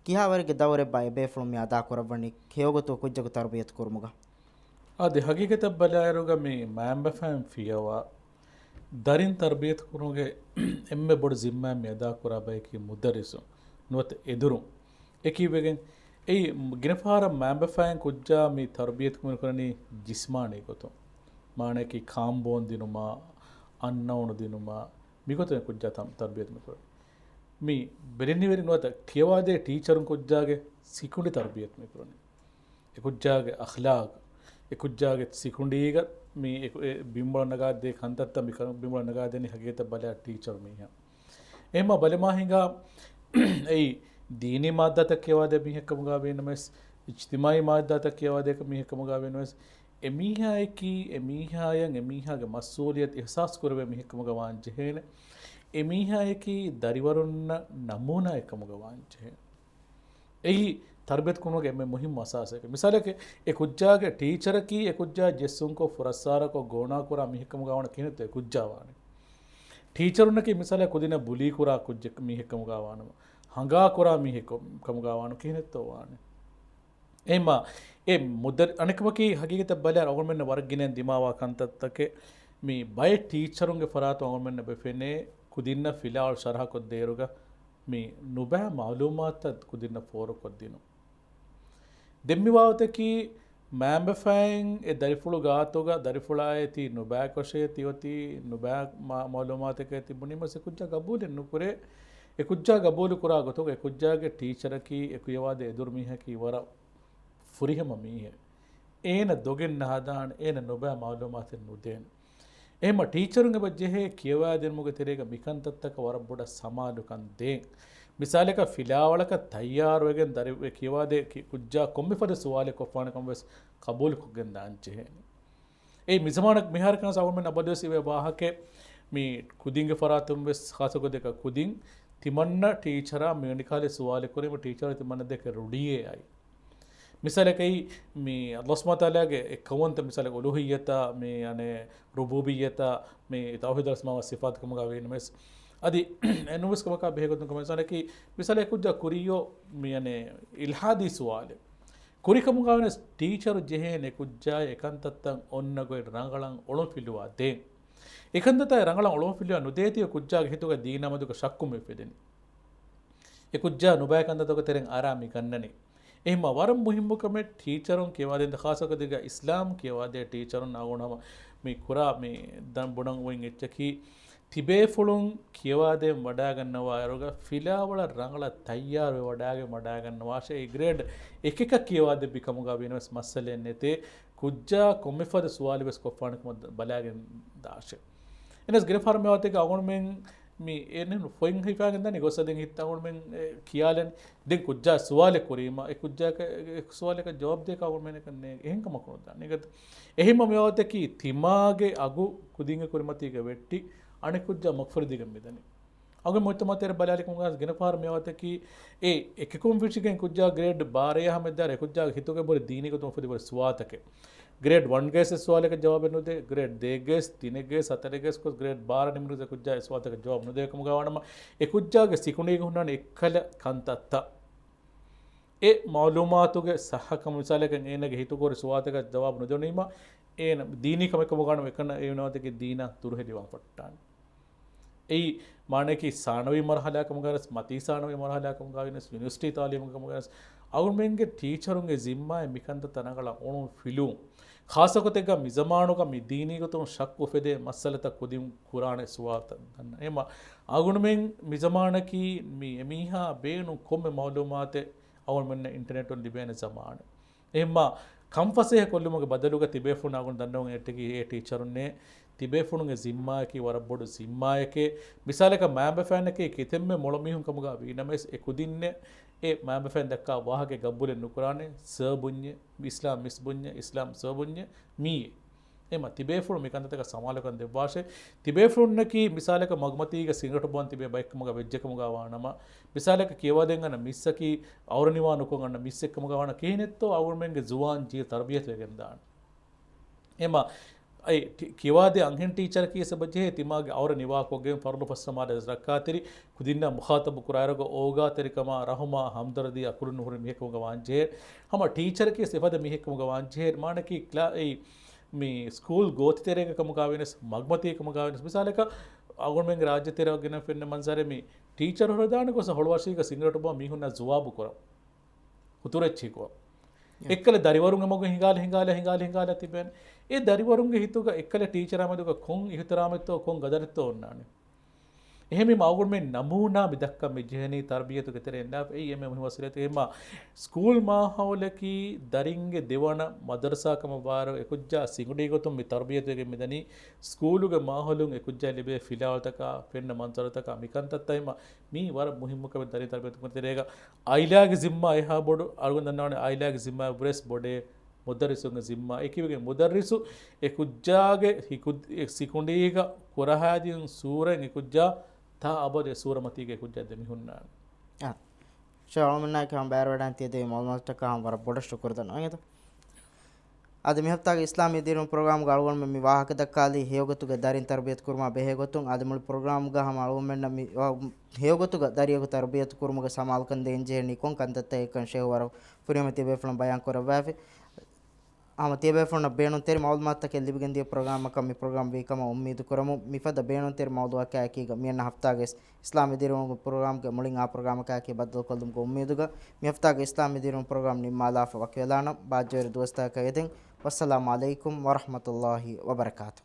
ކިހާވަރެއްގެ ދައުރެއްބާ އެބޭފުޅުން މި އަދާކުރައްވަނީ؟ ކެޔޮގޮތު ކުއްޖަކު ތަރުބިޔަތު ކުރުމުގަ. އަދި ހަގީގަތަށް ބަލާއިރުގަ މި މައިންބަފައިން ފިޔަވާ ދަރިން ތަރުބިޔަތު ކުރުމުގެ އެންމެ ބޮޑު ޒިންމާއެއް މި އަދާކުރާ ބަޔަކީ މުދައްރިސުން ނުވަތަ އެދުރުން. އެކީވެގެން އެއީ ގިނަ ފަހަރަށް މައިންބަފައިން ކުއްޖާ މި ތަރުބިޔަތު ކުރަނީ ޖިސްމާނީ ގޮތުން. މާނައަކީ ކާންބޯން ދިނުމާ، އަންނައުނު ދިނުމާ، މިގޮތުން ކުއްޖާ ތަ-، ތަރުބިޔަތު މި ކުރަނީ. މި ބެލެނިވެރި ނުވަތަ ކިޔަވާދޭ ޓީޗަރުން ކުއްޖާގެ ސިކުނޑި ތަރުބިޔަތު މި ކުރަނީ. އެކުއްޖާގެ އަޚްލާޤް، އެކުއްޖާގެ ސިކުނޑީގަ މި އެކު-، އެ ބިންބުޅަ ނަގާ ދޭ ކަންތައްތައް މި ކަ-، ބިންބުޅަ ނަގާ ދެނީ ހަގީގަތަށް ބަލާ ޓީޗަރު މީހާ. އެހެންމަ ބަލަމާ ހިނގާ އެއީ ދީނީ މާއްދާތައް ކިޔަވާދޭ މީހެއްކަމުގަ ވީނަމަވެސް، އިޖްތިމާޢީ މާއްދާތައް ކިޔަވާދޭ މީހެއްކަމުގަ ވީނަމަވެސް، އެމީހާއަކީ އެމީހާޔަށް އެމީހާގެ މަސްއޫލިއްޔަތު އިޙްސާސް ކުރެވޭ މީހެއްކަމުގަ ވާން ޖެހޭނެ. އެމީހާއަކީ ދަރިވަރުންނަށް ނަމޫނާއެއްކަމުގަ ވާން ޖެހޭނެ. އެއީ ތަރުބިޔަތު ކުރުމުގެ އެންމެ މުހިއްމު އަސާސެއް. މިސާލަކަށް، އެ ކުއްޖާގެ ޓީޗަރަކީ އެ ކުއްޖާ ޖެއްސުންކޮށް، ފުރައްސާރަކޮށް، ގޯނާކުރާ މީހެއްކަމުގަ ވާނަމަ ކިހިނެއްތޯ އެ ކުއްޖާ ވާނެ؟ ޓީޗަރުންނަކީ މިސާލަކަށް ކުދިންނަށް ބުލީ ކުރާ ކުއްޖެއް މީހެއްކަމުގަ ވާނަމަ، ހަނގާ ކުރާ މީހެއް ކަމުގަ ވާނަމަ ކިހިނެއްތޯ ވާނެ؟ އެހެންމަ، އެ މުދައްރި-، އަނެއްކަމަކީ ހަގީގަތަށް ބަލާއިރު އަޅުގަނޑުމެންނަށް ވަރަށް ގިނައިން ދިމާވާ ކަންތައްތަކެއް، މި ބައެއް ޓީޗަރުންގެ ފަރާތުން އަޅުގަނޑުމެންނަށް ބެފެނޭ ކުދިންނަށް ފިލާވަޅު ޝަރަހަކޮށްދޭއިރުގަ މި ނުބައި މައުލޫމާތުތައް ކުދިންނަށް ފޯރުކޮށްދިނުން. ދެން މި ވާހަކައަކީ މައިންބަފައިން އެ ދަރިފުޅު ގާތުގަ ދަރިފުޅާއޭ ތި ނުބައިކޮށޭ ތިއޮތީ ނުބައި މަ-، މައުލޫމާތަކޭ ތި ބުނީމަސް އެ ކުއްޖާ ގަބޫލެއް ނުކުރޭ. އެ ކުއްޖާ ގަބޫލު ކުރާ ގޮތުގަ އެ ކުއްޖާގެ ޓީޗަރަކީ އެ ކިޔަވާދޭ އެދުރު މީހަކީ ވަރަށް ފުރިހަމަ މީހެއް. އޭނަ ދޮގެއް ނަހަދާނެ، އޭނަ ނުބައި މައުލޫމާތެއް ނުދޭނެ. އެހެންމަ ޓީޗަރުން އެބަ ޖެހޭ ކިޔަވާދިނުމުގެ ތެރޭގަ މިކަންތައްތަކަށް ވަރަށް ބޮޑަށް ސަމާލުކަން ދޭން. މިސާލަކަށް ފިލާވަޅަކަށް ތައްޔާރުވެގެން ދަރި-، ކިޔަވާދޭ ކި-، ކުއްޖާ ކޮންމެފަދަ ސުވާލެއް ކޮށްފާނެ ކަމަށް ވެސް ޤަބޫލުކޮށްގެން ދާން ޖެހޭނެ. އެއީ މިޒަމާނަށް މިހާރު ކަންސަ އަޅުގަނޑުމެން އަބަދުވެސް އިވޭ ވާހަކައެއް މި ކުދިންގެ ފަރާތުން ވެސް ޚާއްޞަ ގޮތެއްގަ ކުދިން ތިމަންނަ ޓީޗަރާ މިވެނި ކަހަލަ ސުވާލެއް ކުރީމަ ޓީޗަރު ތިމަންނަ ދެކެ ރުޑިއޭ އައި. މިސާލަކައި މި ﷲ ސުބްޙާނަހޫ ވަތަޢާލާގެ އެއްކައުވަންތަ މިސާލަކަށް އުލޫހިއްޔަތާ މި އަނެ ރުބޫބިއްޔަތާ މި ތައުޙީދު އަލްއަސްމާ ވައްޞިފާތު ކަމުގަ ވީނަމަވެސް އަދި އެނުވެސް ކަމަކާ ބެހޭ ގޮތުން ކަމަށް މިސާލަކީ މިސާލަކަށް ކުއްޖާ ކުރިޔޯ މި އަނެ އިލްޙާދީ ސުވާލެއް. ކުރިކަމުގަވެސް ޓީޗަރު ޖެހޭނެ ކުއްޖާއަށް އެކަންތައްތައް އޮންނަ ގޮތް ރަނގަޅަށް އޮޅުންފިލުވާ ދޭން. އެކަންތައްތައް ރަނގަޅަށް އޮޅުންފިލުވާ ނުދޭތީ ކުއްޖާގެ ހިތުގަ ދީނާ މަދުގަ ޝައްކު މި އުފެދެނީ. އެ ކުއްޖާ ނުބައި ކަންތައްތަކުގެ ތެރެއިން އަރާ މި ގަންނަނީ. އެހެންމަ ވަރަށް މުހިއްމު ކަމެއް ޓީޗަރުން ކިޔަވާދޭން ޚާއްޞަކޮށް ދިގަ އިސްލާމް ކިޔަވާދޭ ޓީޗަރުން އަޅުގަނޑު ހަމަ މި ކުރާ މި ދަން ބުނަން އޮތް އެއްޗަކީ ތިބޭފުޅުން ކިޔަވާދޭން ވަޑާގަންނަވާއިރުގަ ފިލާވަޅަށް ރަނގަޅަށް ތައްޔާރުވެ ވަޑާގެން ވަޑާގަންނަވާށޭ. އެ ގްރޭޑް އެކެކަށް ކިޔަވާދެއްވި ކަމުގަ ވީނަމަވެސް މައްސަލައެއް ނެތޭ. ކުއްޖާ ކޮންމެފަދަ ސުވާލެއް ވެސް ކޮށްފާނެ ކަމަށް ބަލާގެން ދާށޭ. އެނަސް ގިނަ ފަހަރު މި ވާހަކަތަކަށް އަޅުގަނޑުމެން މި އެނެއް ފޮތް ހިފާގެން ދާނީ ގޮސް އަދިން ހިތް އަޅުގަނޑުމެން އެ ކިޔާލަން. ދެން ކުއްޖާ ސުވާލެއް ކުރީމަ، އެ ކުއްޖާ އެ ސުވާލަކަށް ޖަވާބު ދޭކަށް އަޅުގަނޑުމެން އެކަން ނޭނގެ. އެހެން ކަމަކު ނުދާނެ. އެހެންމަ މި ވާހަކަތަކީ ތިމާގެ އަގު ކުދިންގެ ކުރިމަތީގަ ވެއްޓި އަނެއް ކުއްޖާ މަގުފުރިދީގެން މިދަނީ. އަގު މުޖްތަމަޢު ތެރެ ބަލާލިކަމުގަ ގިނަ ފަހަރު މި ވާހަކަތަކީ އެ އެކެކުން ފެށިގެން ކުއްޖާ ގްރޭޑް ބާރައާ ހަމަ ދާރ އެ ކުއްޖާގެ ހިތުގަ ބޮޑު ދީނީ ގޮތުން އުފެދި ބޮޑު ސުވާލުތަކެއް. ގްރޭޑް ވަންގެ ސުވާލަކަށް ޖަވާބެއް ނުދޭ، ގްރޭޑް ދޭގެ، ތިނެއްގެ، ހަތަރެއްގެ ކޮސް ގްރޭޑް ބާރަ ނިމުނު ކުއްޖާ އެ ސުވާލުތަކަށް ޖަވާބު ނުދޭ ކަމުގަ ވާނަމަ، އެ ކުއްޖާގެ ސިކުނޑީގަ ހުންނާނެ އެއްކަލަ ކަންތައްތައް. އެ މައުލޫމާތުގެ ޞައްޙަކަން މިސާލަކަށް އޭނަގެ ހިތުގަ ހުރި ސުވާލުތަކަށް ޖަވާބު ނުދެވުނީމަ، އޭނަ ދީނީ ކަމެއް ކަމުގަ ވާނަމަ އެކަން އެ ވާހަކަތަކީ ދީނާ ދުރުހެލިވާން ފައްޓާނެ. އެއީ މާނައަކީ ސާނަވީ މަރުޙަލާ ކަމުގަވެސް، މަތީ ސާނަވީ މަރުޙަލާ ކަމުގަވެސް، ޔުނިވަރސިޓީ ތަޢުލީމު ކަމުގަވެސް، އަޅުގަނޑުމެންގެ ޓީޗަރުންގެ ޒިންމާއެއް މިކަންތައްތައް ރަނގަޅަށް އޮޅުން ފިލުވުން. ޚާއްޞަގޮތެއްގަ މިޒަމާނުގަ މި ދީނީ ގޮތުން ޝައްކު އުފެދޭ މައްސަލަތައް ކުދިން ކުރާނެ ސުވާލުތައް ދަންނަ. އެމަ އަޅުގަނޑުމެން މިޒަމާނަކީ މި އެމީހާ ބޭނުން ކޮންމެ މައުލޫމާތެއް އަޅުގަނޑުމެންނަށް އިންޓަރނެޓުން ލިބޭނެ ޒަމާނެއް. އެހެންމަ ކަންފަސޭހަ ކޮށްލުމުގެ ބަދަލުގަ ތިބޭފުޅުން އަޅުގަނޑު ދަންނަވަން އެއްޓެކި އޭ ޓީޗަރުންނޭ، ތިބޭފުޅުންގެ ޒިންމާއަކީ ވަރަށް ބޮޑު ޒިންމާއެކޭ. މިސާލަކަށް މާބަފައިންނަކީ ކިތަންމެ މޮޅު މީހުން ކަމުގަ ވީނަމަވެސް އެ ކުދިންނެއް އެ މާބަފައިން ދައްކާ ވާހަކަ ގަބޫލެއް ނުކުރާނެ. ސަބަބުންޏެއް، އިސްލާމް މިސްބުންޏެއް، އިސްލާމް ސަބަބުންޏެއް މީއެއް. އެމަ ތިބޭފުޅުން މިކަންތައްތަކަށް ސަމާލުކަން ދެއްވާށޭ. ތިބޭފުޅުންނަކީ މިސާލަކަށް މަގުމަތީގަ ސިނގިރޭޓު ބޯން ތިބޭ ބައެއްކަމުގަ ވެއްޖެކަމުގަ ވާނަމަ، މިސާލަކަށް ކިޔަވާދޭން އަންނަ މިސްއަކީ އައުރަ ނިވާ ނުކޮށް އަންނަ މިސްއެއްކަމުގަ ވާނަ ކިހިނެއްތޯ އަޅުގަނޑުމެންގެ ޒުވާން ޖީލް ތަރުބިޔަތުވެގެން ދާނެ. އެމަ އައި ޓި-، ކިޔަވާދޭ އަންހެން ޓީޗަރަކީ ސަބަބަށް ޖެހޭ ތިމާގެ އައުރަ ނިވާކޮށްގެން ފަރުޟު ފަސް ނަމާދަށް ރައްކާތެރި ކުދިންނާ މުޚާޠަބު ކުރާއިރުގަ އޯގާތެރިކަމާ، ރަހުމާ، ހަމްދަރްދީ، އަކުރުން ނުހުރި މީހެއްކަމުގަ ވާންޖެހޭ. ހަމަ ޓީޗަރަކީ ސިފަދަ މީހެއްކަމުގަ ވާންޖެހޭ. މާނަކީ ކްލާ-، އެއީ މި ސްކޫލް ގޯތިތެރޭގަ ކަމުގަ ވެނެސް، މަގުމަތީ ކަމުގަ ވެނެސް، މިސާލަކަށް އަޅުގަނޑުމެންގެ ރާއްޖެ ތެރޭގަ ގެނެ ފެންނަ މަންޒަރެއް މި ޓީޗަރު ހުރެދާނެ ގޮސް ހޮޅުވަށީގަ ސިނގިރޭޓު ބޯ މީހުންނާ ޒުވާބު ކުރަން. ހުތުރެއްޗިކޮށް. އެ. އެއްކަލަ ދަރިވަރުންގެ މަގު ހިނގާލަ، ހިނގާލަ، ހިނގާލަ، ހިނގާލަ ތިބޭނެ. އެ ދަރިވަރުންގެ ހިތުގަ އެއްކަލަ ޓީޗަރާ މެދުގަ ކޮން އިހުތިރާމެއްތޯ، ކޮން ގަދަރެއްތޯ އޮންނާނެ. އެހެންވީމަ އަޅުގަނޑުމެން ނަމޫނާ މި ދައްކަން މި ޖެހެނީ ތަރުބިޔަތުގެ ތެރެއިން ލާފަ. އެއީ އެންމެ މުހިމް ވަސީލަތެއް. އެހެންމަ ސްކޫލް މާހައުލަކީ ދަރިންގެ ދެވަނަ މަދަރުސާ ކަމަށް ވާއިރު އެކުއްޖާ ސިނގުޑީ ގޮތުން މި ތަރުބިޔަތުވެގެން މިދަނީ. ސްކޫލުގެ މާހައުލުން އެކުއްޖާ ލިބޭ ފިލާވަޅުތަކާ، ފެންނަ މަންޒަރުތަކާ މިކަންތައްތައް އެހެންމަ މީ ވަރަށް މުހިއްމު ކަމެއް ދަރިން ތަރުބިޔަތު ކުރުމުގެ ތެރޭގަ. އާއިލާގެ ޒިންމާ އެހާ ބޮޑު، އަޅުގަނޑު ދަންނަވަނީ އާއިލާގެ ޒިންމާ ވުރެސް ބޮޑޭ މުދައްރިސުންގެ ޒިންމާ. އެކިވެގެން މުދައްރިސު އެކުއްޖާގެ ހިކު-، އެ ސިކުނޑީގަ ކުރަހާދިން ސޫރައިން އެކުއްޖާ ތާ އަބަދު އެ ސޫރަ މަތީގަ އެކުއްޖާ ދެމިހުންނާނެ. އާ. ޝޭޚް އަޅުމެންނާއެކީ ހަމަ ބައިވެރިވެވަޑައިގެން ތިޔަދެއްވި މައުލޫމާތުތަކަށް ހަމަ ވަރަށް ބޮޑަށް ޝުކުރު ދަންނަވަން. އެނގޭތަ؟ އަދި މިހަފްތާގެ އިސްލާމީ ދިރިއުޅުން ޕްރޮގްރާމްގަ އަޅުގަނޑުމެން މި ވާހަކަ ދައްކާލީ ހެޔޮގޮތުގެ ދަރިން ތަރުބިޔަތު ކުރުމާ ބެހޭ ގޮތުން. އަދި މުޅި ޕްރޮގްރާމްގަ ހަމަ އަޅުގަނޑުމެންނަށް މި ވާ-، ހެޔޮގޮތުގަ ދަރިއަކު ތަރުބިޔަތު ކުރުމުގެ ސަމާލުކަން ދޭން ޖެހެނީ ކޮން ކަންތައްތަކެއްކަން ޝޭޚް ވަރަށް ފުރިހަމަ ތިޔަބޭފުޅުން ބަޔާން ކުރައްވާފި. ހަމަ ތިޔަބޭފުޅުންނަށް ބޭނުންތެރި މައުލޫމާތުތަކެއް ލިބިގެންދިޔަ ޕްރޮގްރާމަކަށް މި ޕްރޮގްރާމް ވީ ކަމަށް އުއްމީދު ކުރަމުން. މިފަދަ ބޭނުންތެރި މައުޟޫއަކާއެކީގަ މިއަންނަ ހަފްތާގެ އިސްލާމީ ދިރިއުޅުން ޕްރޮގްރާމްގެ މުޅިން އާ ޕްރޮގްރާމަކާއެކީ ބައްދަލުކޮށްލުމުގެ އުއްމީދުގަ މި ހަފްތާގެ އިސްލާމީ ދިރިއުޅުން ޕްރޮގްރާމް ނިންމާލާފަ ވަކިވެލާނަން. ބާއްޖަވެރި ދުވަސްތަކަކަށް އެދެން. ވައްސަލާމު ޢަލައިކުމް ވަރަޙްމަތުﷲި ވަބަރަކާތުހު.